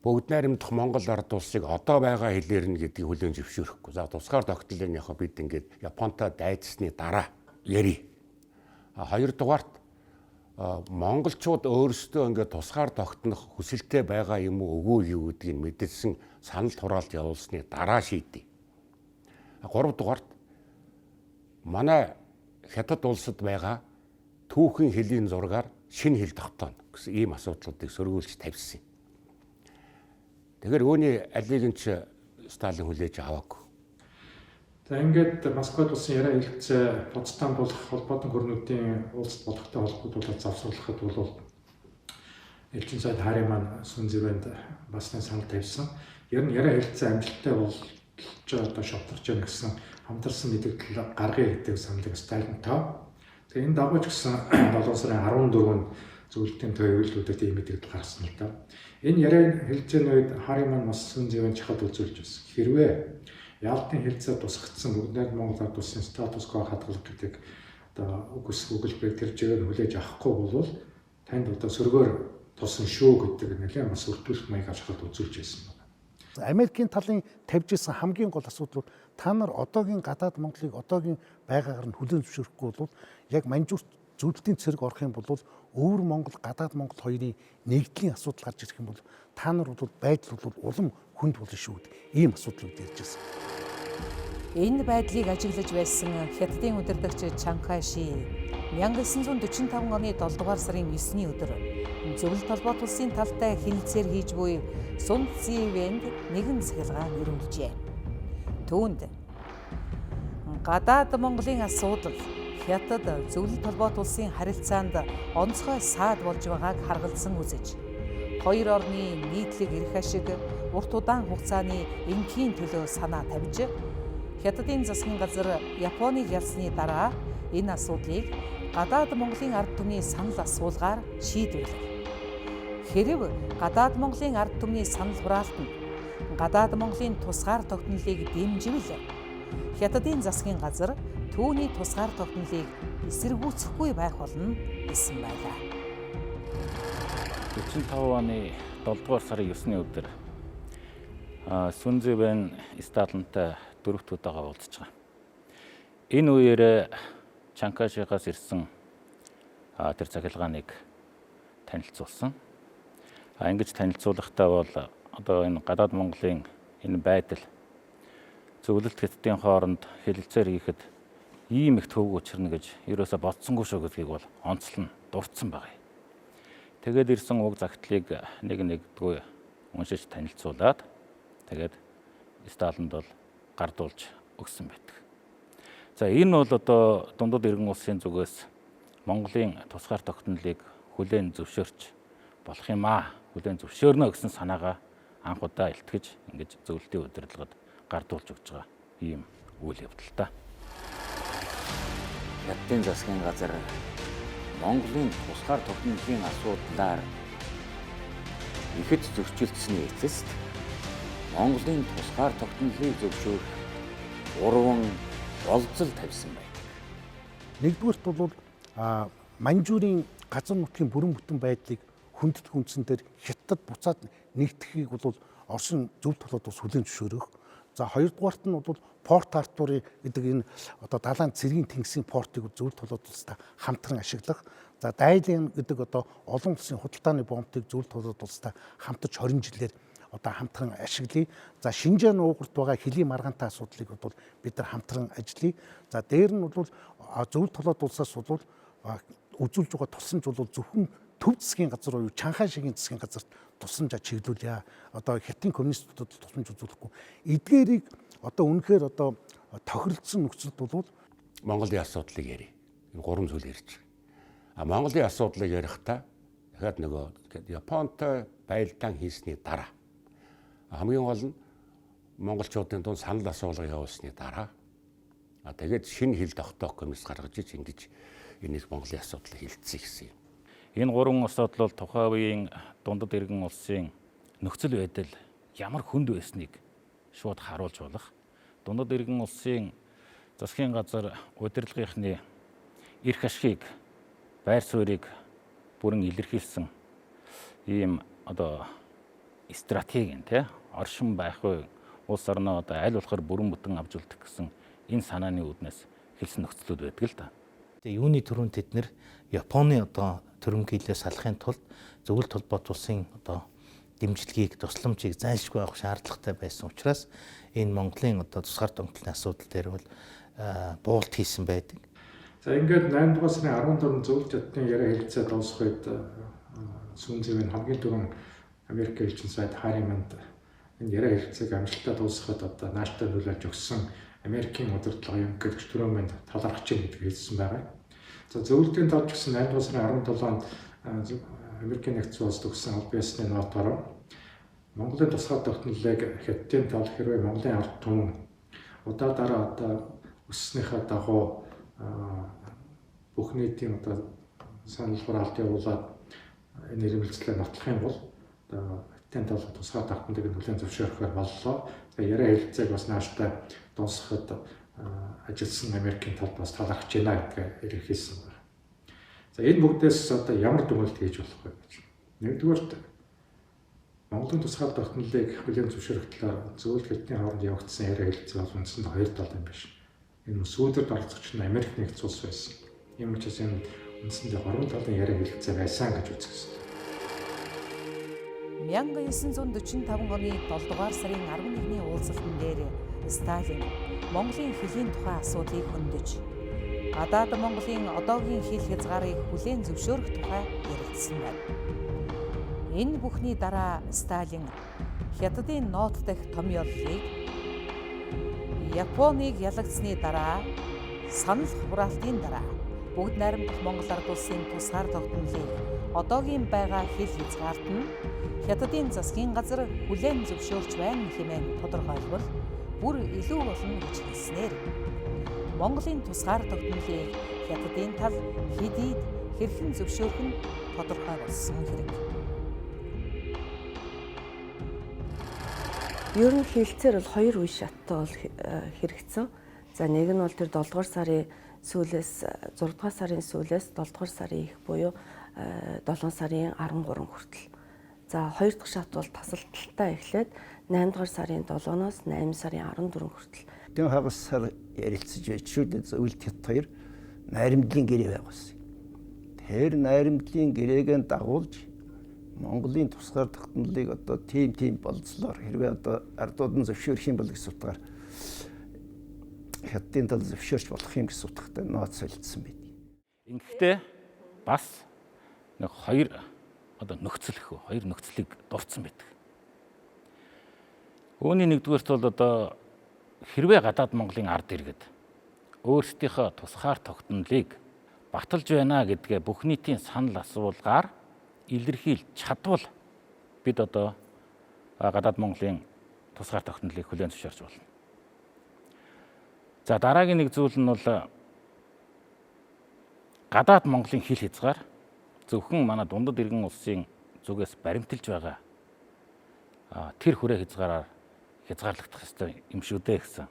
бүгд найрамдах Монгол ард улсыг одоо байгаа хэлээр нь гэдгийг хүлээн зөвшөөрөхгүй. За тусгаар тогтнолыг яг бид ингээд Японтой дайцсны дараа ярий. Хоёрдугаарт монголчууд өөрсдөө ингээд тусгаар тогтнох хүсэлтэй байгаа юм уу үгүй юу гэдгийг мэдэлсэн санал хураалт явуулсны дараа шийдье. Гуравдугаарт манай Хятад улсад байгаа түүхийн хөлийн зургаар шинэ хэл тогтооно гэсэн ийм асуудлуудыг сөргүүлж тавьсан юм. Тэгэхээр үүний алийг нь ч Сталин хүлээж аваагүй. За ингээд Москвад болсон яриа хэлэлцээ Потсдам болох холбоотон гүрнүүдийн улсад болохтой холбогдуулаад завсарлахад бол элчин сайд Хари маань Сүнзэвэнд бас нэг санал тавьсан. Ер нь яриа хэлэлцээ амжилттай болж одоо шовторч байна гэсэн хамтарсан мэдээлэл гаргая гэдэг саналыг Сталин тав. Тэгээ энэ дагуу ч гэсэн 7 сарын 14-нд зөвлөлтийн төв хэвлэлүүдэд ийм мэдээлэл гаргасан л да. Энэ яриа хэлэлцээний үед Хари маань бас Сүнзэвэнд чахалт үзүүлж байсан. Хэрвээ Ялтын хэлцээ тусгагдсан бүгд найрамдах Монгол ард улсын статус кво хадгалах гэдэг одоо үгс өгүүлбэрийг тэр чигээр хүлээж авахгүй бол танд одоо сөргөөр тусан шүү гэдэг нэлээд бас өртүүлэх маяг ашиглалт үзүүлж байсан байна. Америкийн талын тавьж исэн хамгийн гол асуудал бол та нар одоогийн гадаад Монголыг одоогийн байгаагаар нь хүлээн зөвшөөрөхгүй бол яг Маньчжурт зөвлөлтийн цэрэг орох юм бол өвөр Монгол гадаад Монгол хоёрын нэгдлийн асуудал гарч ирэх юм бол та нар бол байдал бол улам хүнд болно шүү гэдэг ийм асуудлууд ярьж байсан. Энэ байдлыг ажиглаж байсан Хятадын удирдагч Чанкаши 1945 оны 7 дугаар сарын 9-ний өдөр зөвлөлт холбоот улсын талтай хэлэлцээр хийж буй Сун Цзивэнд нэгэн цахилгаан ирүүлжээ. Түүнд гадаад Монголын асуудал Хятад зөвлөлт холбоот улсын харилцаанд онцгой саад болж байгааг харгалзан үзэж хоёр орны нийтлэг эрх ашиг урт удаан хугацааны энхийн төлөө санаа тавьж Хятадын засгийн газар Японыг ялсны дараа энэ асуудлыг гадаад Монголын ард түмний санал асуулгаар шийдвэрлэв. Хэрв гадаад Монголын ард түмний санал хураалтанд гадаад Монголын тусгаар тогтнолыг дэмживэл Хятадын засгийн газар түүний тусгаар тогтнолыг эсэргүүцэхгүй байх болно гэсэн байлаа. 45 оны 7 дугаар сарын 9-ний өдөр Сүнзэвэн Сталинтай дөрөвт удаага уулзж байгаа. Энэ үеэр Чанкашигаас ирсэн тэр цахилгааныг танилцуулсан. Ингэж танилцуулахдаа бол одоо энэ гадаад Монголын энэ байдал зөвлөлт Хятадын хооронд хэлэлцээр хийхэд ийм их төвөг учирна гэж ерөөсө бодсонгүй шүү гэдгийг бол онцлон дурдсан байгаа. Тэгээд ирсэн уг загтлыг нэг нэгдгүй уншиж танилцуулаад тэгээд Сталинд бол гардуулж өгсөн байдаг. За энэ бол одоо дундад иргэн улсын зүгээс Монголын тусгаар тогтнолыг хүлээн зөвшөөрч болох юм аа, хүлээн зөвшөөрнө гэсэн санаагаа анх удаа илтгэж ингэж зөвлөлтийн удирдлагад гардуулж өгч байгаа ийм үйл явдал та. Хятадын засгийн газар Монголын тусгаар тогтнолын асуудлаар ихэд зөрчилдсөний эцэст Монголын тусгаар тогтнолыг зөвшөөрөх гурван болзол тавьсан байдаг. Нэгдүгээрт бол Маньчжурийн газар нутгийн бүрэн бүтэн байдлыг хүндэтгэх үндсэн дээр Хятад буцаад нэгтгэхийг бол Оросын зөв толгойд ус хүлээн зөвшөөрөх. За, хоёрдугаарт нь бол Порт Артурын гэдэг энэ одоо далайн цэргийн тэнгисийн портыг зөв толгойд улстай хамтран ашиглах. За, Дайлан гэдэг одоо олон улсын худалдааны бомтыг зөв толгойд улстай хамтарч 20 жилээр одоо хамтран ашиглая. За, Шинжаан уугурт байгаа хөлийн маргаантай асуудлыг бол бид нар хамтран ажиллая. За, дээр нь бол зөв толгойд улсаас бол үзүүлж байгаа тусламж бол зөвхөн төв засгийн газар буюу Чанхай шигийн засгийн газарт тусламжаа чиглүүлье. Одоо Хятадын коммунистуудад тусламж үзүүлэхгүй. Эдгээрийг одоо үнэхээр одоо тохиролцсон нөхцөлд бол Монголын асуудлыг ярив. Энэ гурван зүйл ярьж байгаа. А Монголын асуудлыг ярихдаа дахиад нөгөө Японтой байлдаан хийсний дараа хамгийн гол нь монголчуудын дунд санал асуулга явуулсны дараа тэгээд шинэ хил тогтоох комисс гаргаж ич ингэж энийг Монголын асуудлыг хилцсэн гэсэн юм. Энэ гурван асуудал бол тухайн үеийн дундад иргэн улсын нөхцөл байдал ямар хүнд байсныг шууд харуулж болох. Дундад иргэн улсын засгийн газар удирдлагынхны эрх ашигыг, байр суурийг бүрэн илэрхийлсэн ийм одоо стратегийн тий оршин байхгүй улс орноо одоо аль болохоор бүрэн бүтэн авч үлдэх гэсэн энэ санааны үүднээс хэлсэн нөхцлүүд байдаг л да. Тэгээ юуны түрүүнд тэд нэр Японы одоо төрөмгийлээ салахын тулд зөвлөлт холбоот улсын одоо дэмжлэгийг, тусламжийг зайлшгүй авах шаардлагатай байсан учраас энэ Монголын одоо тусгаар тогтнолын асуудал дээр бол буулт хийсэн байдаг. За, ингээд 8 дугаар сарын 14 зөвлөлт хятадын яриа хэлцээ дуусах үед Сүнзэв нь хамгийн түрүүн Америк элчин сайд Хариманд энэ яриа хэлцээг амжилттай дуусгахад одоо нааштай нөлөөлж өгсөн Америкийн удирдлага ерөнхийлөгч Трумэнд талархаж байна гэдгийг хэлсэн байгаа. За, зөвлөлтийн талд гэсэн 8 дугаар сарын 17-нд Америкийн нэгдсэн улсад өгсөн албан ёсны нотоор Монголын тусгаар тогтнолыг Хятадын тал хэрвээ Монголын ард түмэн удаа дараа одоо өсснийхээ дагуу бүх нийтийн одоо санал хураалт явуулаад энэ ирмэлзлээ нотлох юм бол одоо Хятадын тал тусгаар тогтнолыг нөлөөн зөвшөөрөхөөр боллоо. Тэгээ яриа хэлцээг бас нааштай дуусгахад ажилласан Америкийн талд бас талархаж байна гэдгээ илэрхийлсэн байна. За, энэ бүгдээс одоо ямар дүгнэлт хийж болох вэ гэж. Нэгдүгээрт, Монголын тусгаар тогтнолыг хүлээн зөвшөөрөх талаар зөвлөлт хятадын хооронд явагдсан яриа хэлцээ бол үндсэндээ хоёр тал юм биш. Энэ сүүдэрд оролцогч нь Америк нэгдсэн улс байсан. Ийм учраас энэ үндсэндээ гурван талын яриа хэлцээ байсан гэж үзэх ёстой. 1945 оны 7 дугаар сарын 11-ний уулзалтан дээр Сталин Монголын хөлийн тухай асуудлыг хөндөж, гадаад Монголын одоогийн хил хязгаарыг хүлээн зөвшөөрөх тухай ярилцсан байна. Энэ бүхний дараа Сталин Хятадын ноот дах томьёоллыг Японыг ялагдсаны дараа санал хураалтын дараа бүгд найрамдах Монгол ард улсын тусгаар тогтнолыг одоогийн байгаа хил хязгаарт нь Хятадын засгийн газар хүлээн зөвшөөрч байна хэмээн тодорхойлбол бүр илүү болно гэж хэлснээр Монголын тусгаар тогтнолыг Хятадын тал хэдийд хэрхэн зөвшөөрөх нь тодорхой болсон хэрэг. Ер нь хэлцээр бол хоёр үе шаттай бол хэрэгцсэн. За, нэг нь бол тэр 7 дугаар сарын сүүлээс, 6 дугаар сарын сүүлээс 7 дугаар сарын их буюу 7 сарын 13 хүртэл. За, хоёр дахь шат бол тасалталтай эхлээд 8 дугаар сарын 7-оос 8 сарын 14 хүртэл. Тэн хагас сар ярилцаж байж шүү дээ. Зөвлөлт хятад хоёр найрамдлын гэрээ байгуулсан. Тэр найрамдлын гэрээгээ дагуулж Монголын тусгаар тогтнолыг одоо тийм тийм болцлоор хэрвээ одоо ардууд нь зөвшөөрөх юм бол гэсэн утгаар Хятадын тал зөвшөөрч болох юм гэсэн утгатай нууц солилцсон байд. Ингэхдээ бас нэг хоёр одоо нөхцөл их хоёр нөхцөлийг дурдсан байдаг. Үүний нэгдүгээрт бол одоо хэрвээ гадаад Монголын ард иргэд өөрсдийнхөө тусгаар тогтнолыг баталж байна гэдгээ бүх нийтийн санал асуулгаар илэрхийлж чадвал бид одоо гадаад Монголын тусгаар тогтнолыг хүлээн зөвшөөрч болно. За, дараагийн нэг зүйл нь бол гадаад Монголын хил хязгаар зөвхөн манай дундад иргэн улсын зүгээс баримталж байгаа тэр хүрээ хязгаараар хязгаарлагдах ёстой юм шүү дээ гэсэн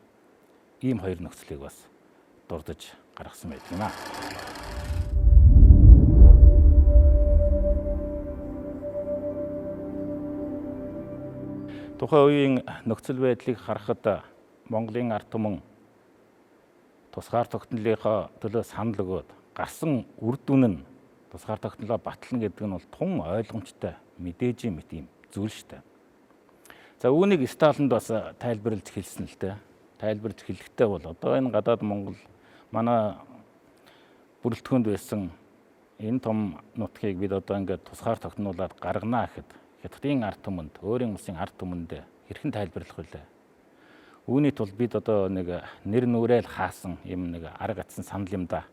ийм хоёр нөхцөлийг бас дурдж гаргасан байдаг юм аа. Тухайн үеийн нөхцөл байдлыг харахад Монголын ард түмэн тусгаар тогтнолынхоо төлөө санал өгөөд гарсан үр дүн нь тусгаар тогтнолоо батлана гэдэг нь бол тун ойлгомжтой мэдээж мэт юм зүйл шүү дээ. За үүнийг Сталинд бас тайлбарлаж хэлсэн л дээ. Тайлбарлаж хэлэхдээ бол одоо энэ гадаад Монгол манай бүрэлдэхүүнд байсан энэ том нутгийг бид одоо ингээд тусгаар тогтнуулаад гаргана гэхэд Хятадын ард түмэнд, өөрийн улсын ард түмэнд хэрхэн тайлбарлах вүлээ? Үүний тулд бид одоо нэг нэр нүрэл хаасан юм нэг арга атсан санал юм да.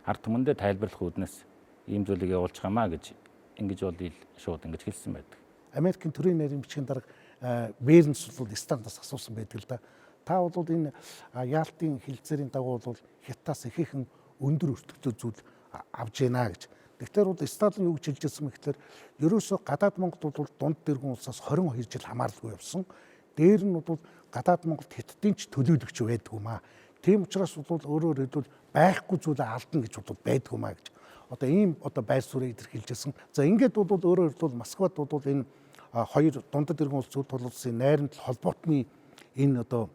Ард түмэндээ тайлбарлах үүднээс ийм зүйлийг явуулж хамаа гэж ингэж бол ил шууд ингэж хэлсэн байдаг. Америкийн төрийн нарийн бичгийн дарга Бернс бол Сталинаас асуусан байдаг л да. Та бол энэ Яалтын хэлцээрийн дагуу бол Хятадаас ихээхэн өндөр өртөгтэй зүйл авж гэнэ гэж. Тэгэхээр бол Сталин юу гэж хэлж ирсэн бэ гэхээр ерөөсөө гадаад Монгол бол дунд дэргүн улсаас 22 жил хамааралгүй явсан. Дээр нь бол гадаад Монголд Хятадын ч төлөөлөгч байдгүй маа. Тийм учраас бол өөрөөр хэлбэл байхгүй зүйлээ алдна гэж бол байдгүй маа гэж. Одоо ийм одоо байр суурийг илэрхийлж ирсэн. За ингээд бол өөрөөр хэлбэл Москвад бол энэ хоёр дундад иргэн улс зөв тул улсын найрамдал холбоотны энэ одоо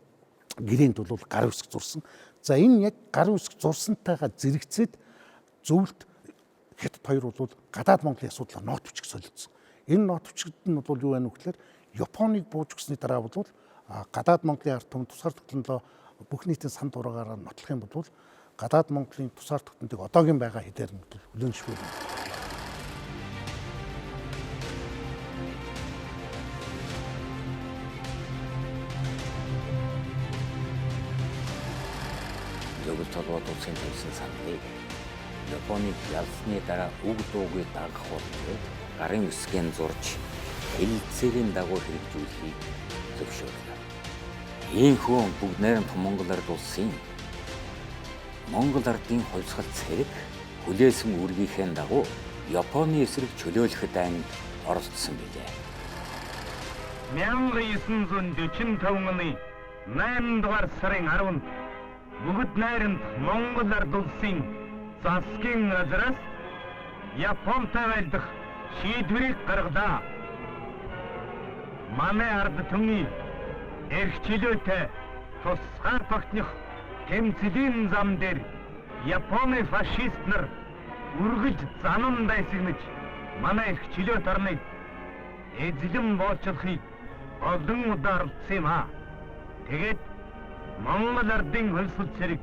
гэрээнд бол гар үсэг зурсан. За энэ яг гар үсэг зурсантайгаа зэрэгцээд зөвлөлт Хятад хоёр бол гадаад Монголын асуудлаар нот бичиг солилцсон. Энэ нот бичигт нь бол юу байна вэ гэхээр Японыг бууж өгсөний дараа бол гадаад Монголын ард түмэн тусгаар тогтнолоо бүх нийтийн сан дураагаараа нотлох юм бол гадаад Монголын тусгаар тогтнолыг одоогийн байгаа хэдээр нь хүлээн зөвшөөрнө. Зөвлөлт холбоот улсын тавьсан саналыг Японыг ялсны дараа үг дуугүй дагах болно гэд гарын үсгийн зурж хэлэлцээрийн дагуу хэрэгжүүлэхийг зөвшөөрлөө. Ийхүү бүгд найрамдах Монгол ард улсын Монгол ардын хувьсгал цэрэг хүлээсэн үүргийнхээ дагуу Японы эсрэг чөлөөлөх дайнд оролцсон билээ. 1945 оны 8 дугаар сарын 10-нд бүгд найрамдах Монгол ард улсын засгийн газраас Японтой байлдах шийдвэрийг гаргалаа. Манай ард түмний эрх чөлөөтэй тусгаар тогтнох тэмцлийн зам дээр Японы фашист нар үргэлж занан дайсагнаж манай эрх чөлөөт орныг эзлэн боочлохыг олон удаа оролдсон юм аа. Тэгээд Монгол ардын хувьсгал цэрэг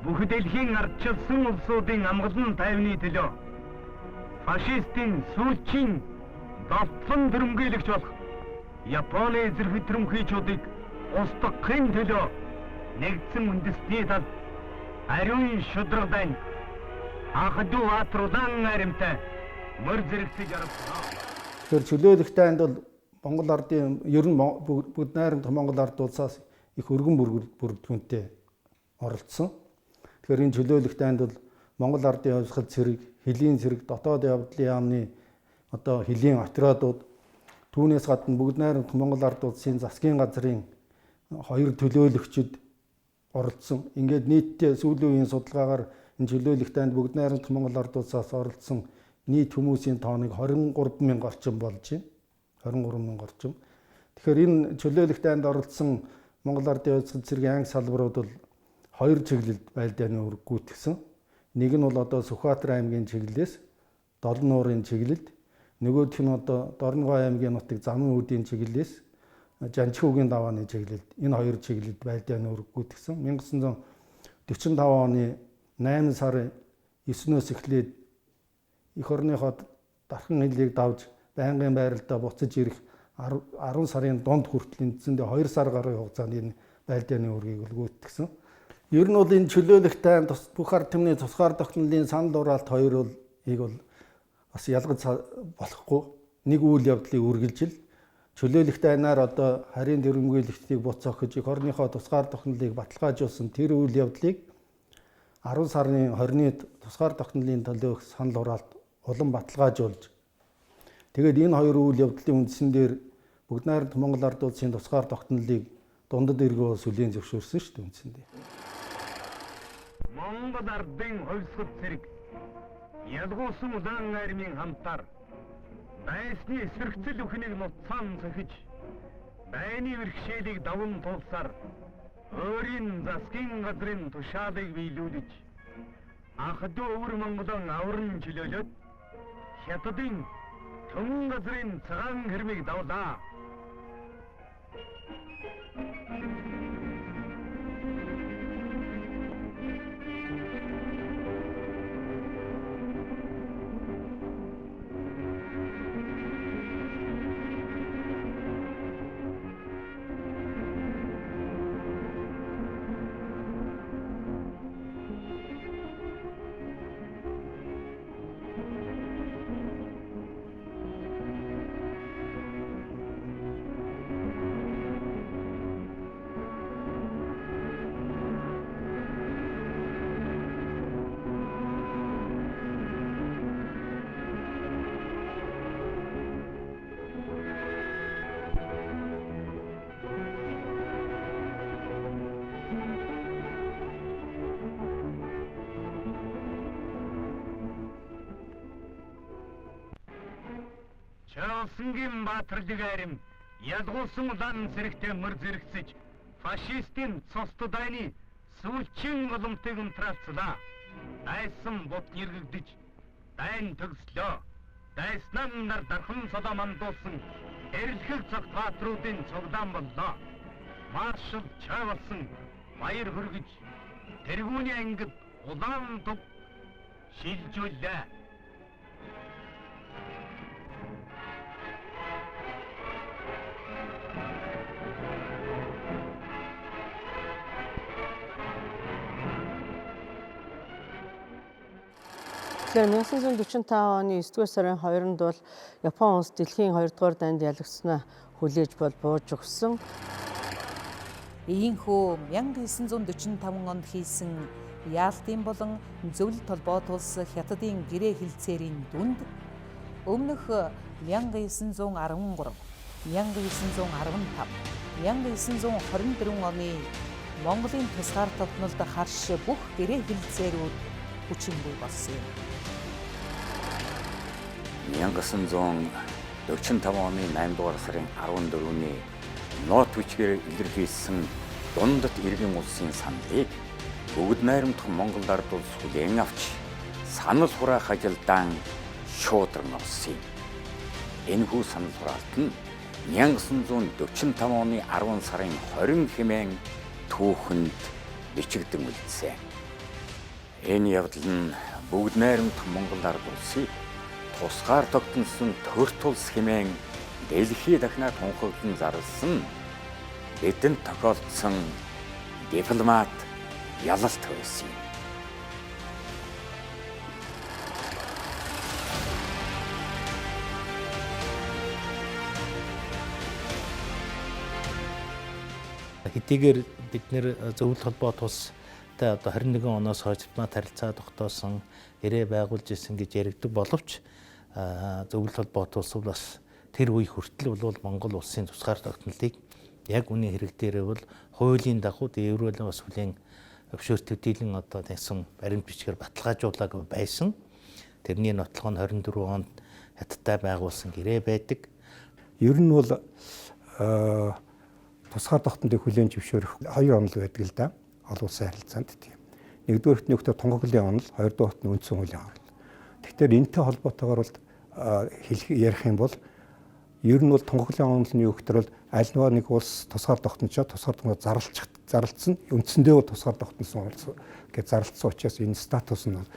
бүх дэлхийн ардчилсан улсуудын амгалан тайвны төлөө фашистын сүүлчийн довтлон төрөмгийлөгч болох Японы зэрэг төрөмхийчүүдийг устгахын төлөө нэгдсэн үндэстний тал ариун шударга дайнд анхдуу Баатар улаан аримтай мөр зэрэгцэж оролцсон. Тэгэхээр чөлөөлөх дайнд бол Монгол ардын ер нь бүгд найрамдах Монгол ард улсаас их өргөн бүрэлдэхүүнтэй оролцсон. Тэгэхээр энэ чөлөөлөх дайнд бол Монгол ардын хувьсгал цэрэг, хөлийн цэрэг, дотоод явдлын яамны одоо хөлийн отрядууд, түүнээс гадна бүгд найрамдах Монгол ард улсын засгийн газрын хоёр төлөөлөгчд оролцсон. Ингээд нийтдээ сүүлийн үеийн судалгаагаар энэ чөлөөлөх дайнд бүгд найрамдах Монгол ард улсаас оролцсон нийт хүмүүсийн тооныг 23 мянга орчим болж байна. 23 мянга орчим. Тэгэхээр энэ чөлөөлөх дайнд оролцсон Монгол ардын хувьсгал цэргийн анги салбарууд бол хоёр чиглэлд байлдааны үүрэг гүйцэтгсэн. Нэг нь бол одоо Сүхбаатар аймгийн чиглэлээс Долон нуурын чиглэлд, нөгөөх нь одоо Дорногов аймгийн нутаг Замын үүдийн чиглэлээс Жанчхүүгийн давааны чиглэлд, энэ хоёр чиглэлд байлдааны үүрэг гүйцэтгсэн. 1945 оны 8 сарын 9-өөс эхлээд эх орныхоо дархан хиллийг давж байнгын байралдаа буцаж ирэх 10 сарын дунд хүртэл үндсэндээ 2 сар гаруй хугацаанд энэ байлдааны үүргийг гүйцэтгсэн. Ер нь бол энэ чөлөөлөх дайн бүх ард түмний тусгаар тогтнолын санал хураалт хоёр бол ийг бол бас ялгаж болохгүй нэг үйл явдлыг үргэлжил чөлөөлөх дайнаар одоо харийн дөрвөнгөйлөгчдийг буцаах гэж эх орныхоо тусгаар тогтнолыг баталгаажуулсан тэр үйл явдлыг 10 сарын 20-ны тусгаар тогтнолын төлөөх санал хураалт улам баталгаажуулж тэгээд энэ хоёр үйл явдлын үндсэн дээр бүгд найрамдах Монгол ард улсын тусгаар тогтнолыг дундад эргэн улс хүлээн зөвшөөрсөн шүү дээ үндсэндээ. Монгол ардын хувьсгал цэрэг ялгуусан улаан армийн хамтаар дайсны эсэргүүцэл үхнийг нуцаан цохиж Дайны бэрхшээлийг даван туулсаар өөрийн засгийн газрын тушаалыг биелүүлж анхдуу өвөр Монголон авран чөлөөлөд Хятадын төмөн газрын цагаан хэрмийг давлаа. Чайлсангийн баатарлаг айрам ялгуулсан улаан зэрэгтэй мөр зэрэгцэж фашистын цост дайны сүүлчийн голомтыг унтраалцлаа. Дайсан бот нэргэгдэж дайн төгслөө. Дайснан нар дархан солоо мандуулсан эрэлхэг цогт баатруудын цуглаан боллоо. Маршал Чайлсан баяр хүргэж тэргүүний ангид улаан туг шилжүүллээ. Тэгэхээр 1945 оны 9-р сарын 2-нд бол Япон улс дэлхийн 2-р дайнд ялагдсанаа хүлээж бол бууж өгсөн. Ийхүү 1945 онд хийсэн Яалтын болон Зөвлөлт холбоот улс Хятадын гэрээ хэлцээрийн дүнд өмнөх 1913, 1915, 1924 оны Монголын тусгаар тогтнолд харш бүх гэрээ хэлцээрүүд хүчингүй болсон юм. 1945 оны 8 дугаар сарын 14-ний нот бичгээр илэрхийлсэн дундад иргэн улсын саналыг бүгд найрамдах Монгол ард улс хүлээн авч санал хураах ажилдаан шуудран олсон юм. Энэхүү санал хураалт нь 1945 оны 10 сарын 20 хэмээн түүхэнд бичигдэн үлдсэн. Энэ явдал нь бүгд найрамдах Монгол ард улсыг тусгаар тогтносон төрт улс хэмээн дэлхий дахнаа тунхаглан зарласан бидэнд тохиолдсон дипломат ялалт байсан юм. Хэдийгээр бид нэр зөвлөлт холбоот улстай одоо 21 оноос хойш дипломат харилцаа тогтоосон, гэрээ байгуулж ирсэн гэж яригддаг боловч зөвлөлт холбоот улс бас тэр үе хүртэл бол Монгол улсын тусгаар тогтнолыг яг үнийн хэрэг дээрээ бол хуулийн дагуу дээврүүлэн бас хүлээн зөвшөөрт төдийлөн одоо таньсан баримт бичгээр баталгаажуулаагүй байсан. Тэрний нотлох нь 24 онд Хятадтай байгуулсан гэрээ байдаг. Ер нь бол тусгаар тогтнолыг хүлээн зөвшөөрөх хоёр онол байдаг л да. Олон улсын харилцаанд тийм. Нэгдүгээрт нь өгтөө тунхаглалын онол, хоёрдугаарт нь үндсэн хуулийн онол. Тэгэхээр энэтэй холбоотойгоор бол хэлэх ярих юм бол ер нь бол тунхаглалын онол нь юу гэхээр бол аль нэг улс тусгаар тогтночоо тусгаар тогтноо зарлцсан үндсэндээ бол тусгаар тогтносон улс гэж зарлцсан учраас энэ статус нь бол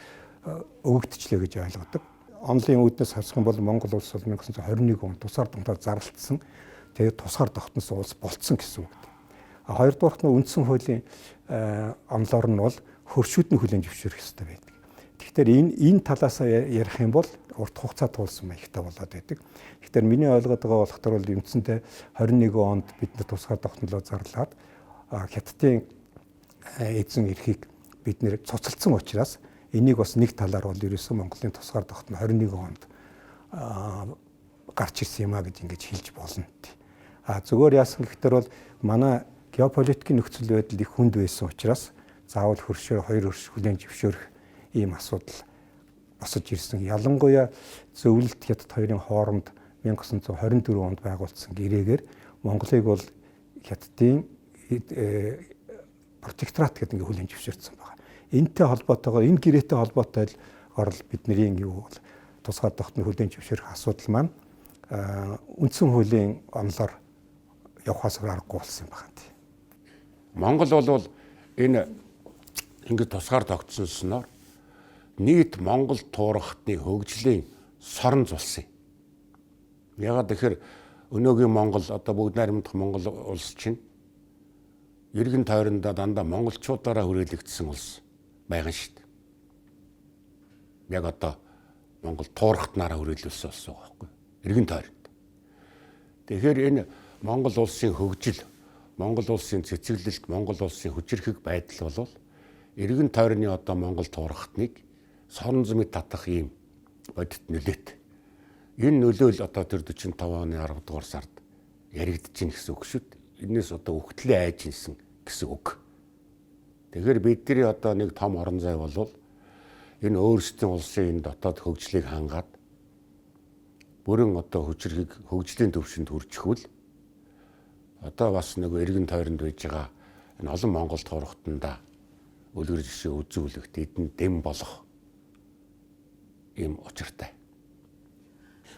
өгөгдчихлээ гэж ойлгодог. Онолын үүднээс харах юм бол Монгол улс бол 1921 он тусгаар тогтноо зарлцсан, тэгээд тусгаар тогтносон улс болцсон гэсэн үг. А хоёрдугаарт нь үндсэн хуулийн онолоор нь бол хөршүүд нь хүлээн зөвшөөрөх ёстой байдаг. Тэгэхээр энэ талаас ярих юм бол урт хугацаа туулсан маягтай болоод байдаг. Тэгэхээр миний ойлгоод байгаа болохоор бол үндсэндээ 21 онд бид нар тусгаар тогтнолоо зарлаад Хятадын эзэн эрхийг бид нэр цуцалдсан учраас энийг бас нэг талаар бол ерөөсөө Монголын тусгаар тогтнол 21 онд гарч ирсэн юм а гэж ингэж хэлж болно. А зүгээр яасан гэхээр бол манай геополитикийн нөхцөл байдал их хүнд байсан учраас заавал хөршөөр хоёр хөрш хүлээн зөвшөөрөх ийм асуудал босож ирсэн. Ялангуяа зөвлөлт Хятад хоёрын хооронд 1924 онд байгуулсан гэрээгээр Монголыг бол Хятадын протекторат гэдэг ингээ хүлээн зөвшөөрсөн байгаа. Энтэй холбоотойгоор энэ гэрээтэй холбоотой л орол бидний юу бол тусгаар тогтнол хүлээн зөвшөөрөх асуудал маань үндсэн хуулийн онолоор явахаас аргагүй болсон юм байна. Монгол бол энэ ингээд тусгаар тогтсонсноор нийт Монгол туурахтны хөгжлийн сорон зулсан. Ягаад тэгэхээр өнөөгийн Монгол одоо бүгд найрамдах Монгол улс чинь эргэн тойрондоо дандаа монголчуудаараа хүрээлэгдсэн улс байгаа шүү дээ. Яг одоо Монгол туурахтнаараа хүрээлүүлсэн улс байгаа байхгүй. Эргэн тойронд. Тэгэхээр энэ Монгол улсын хөгжил, Монгол улсын цэцэглэлт, Монгол улсын хүчирхэг байдал бол эргэн тойрны одоо Монгол туурахтныг сорон зумыг татах ийм бодит нөлөөт. Энэ нөлөө л одоо тэр 45 оны 10 дугаар сард яригдж гин гэсэн үг шүү дээ. Энээс одоо өгтлээ айж инсэн гэсэн үг. Тэгэхээр бидний одоо нэг том орон зай болвол энэ өөрсдийн улсын энэ дотоод хөгжлийг хангаад бүрэн одоо хүчирхэг хөгжлийн төвшөнд хүрчихвэл одоо бас нөгөө эргэн тойронд байж байгаа энэ олон Монгол туурахтандаа үлгэр жишээ үзүүлэх, тэдэнд дэм болох ийм учиртай.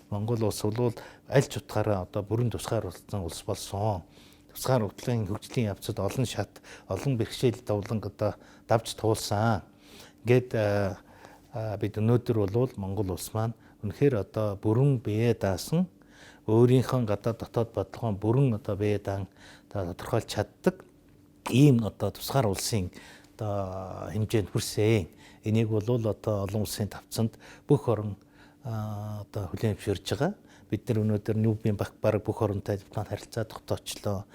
Монгол улс бол аль ч утгаараа одоо бүрэн тусгаар болсон улс болсон. Тусгаар хөтлийн хөгжлийн явцад олон шат, олон бэрхшээл давланг одоо давж туулсан. Ингээд бид өнөөдөр бол Монгол улс маань үнэхээр одоо бүрэн бие даасан, өөрийнхөө гадаад дотоод бодлогоо бүрэн одоо бие даан тодорхойлж чаддаг ийм одоо тусгаар улсын одоо хэмжээнд хүрсэн. Энийг бол одоо олон улсын тавцанд бүх орон одоо хүлээн зөвшөөрж байгаа. Бид нар өнөөдөр нүүбийн баг бараг бүх оронтой дипломат харилцаа тогтоочлоо.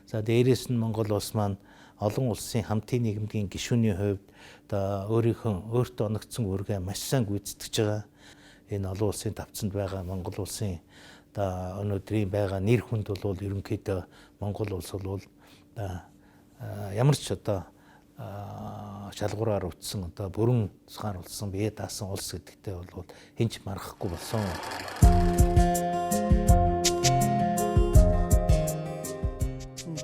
За дээрээс нь Монгол улс маань олон улсын хамтын нийгэмийн гишүүний хувьд одоо өөрийнхөө өөртөө оногдсон үүргээ маш сайн гүйцэтгэж байгаа. Энэ олон улсын тавцанд байгаа Монгол улсын одоо өнөөдрийн байгаа нэр хүнд бол ерөнхийдөө Монгол улс бол одоо ямар ч одоо шалгуураар үтсэн одоо бүрэн тусгаар болсон бие даасан улс гэдэгтээ бол хэн ч маргахгүй болсон.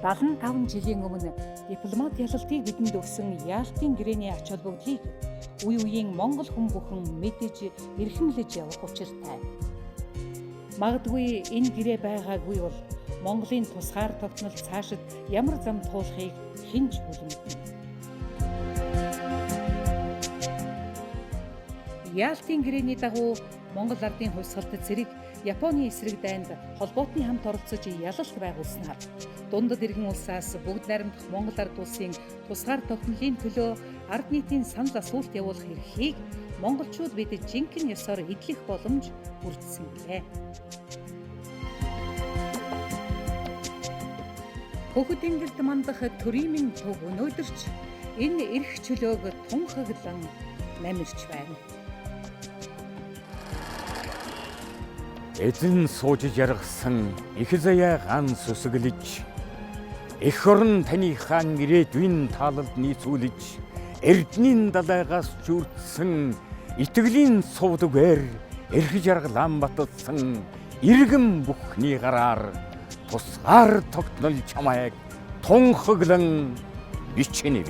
75 жилийн өмнө дипломат ялалтыг бидэнд өгсөн Яалтын гэрээний ач холбогдлыг үе үеийн монгол хүн бүхэн мэдэж эрхэмлэж явах учиртай. Магадгүй энэ гэрээ байгаагүй бол Монголын тусгаар тогтнол цаашид ямар зам туулахыг хэн ч хүлэн мэднэ. Яалтын гэрээний дагуу Монгол ардын хувьсгалт зэрэг Японы эсрэг дайнд холбоотны хамт оролцож ялалт байгуулснаар дундад иргэн улсаас бүгд найрамдах Монгол ард улсын тусгаар тогтнолын төлөө ард нийтийн санал асуулт явуулах эрхийг монголчууд бид жинхэнэ ёсоор эдлэх боломж бүрдсэн гэлээ. Хөхөд Ингэлд мандах төрийн төв өнөөдөрч энэ эрх чөлөөг тунхаглан намирч байна. Эзэн сууж жаргасан их заяа ган сүсгэлж эх орон таны хаан ирээдүйн таалалд нийцүүлж эрдэнийн далайгаас зүртсэн итгэлийн сувдгээр эрх жаргалан баталсан иргэн бүхний гараар тусгаар тогтнол чамайг тунхаглан бичнэ.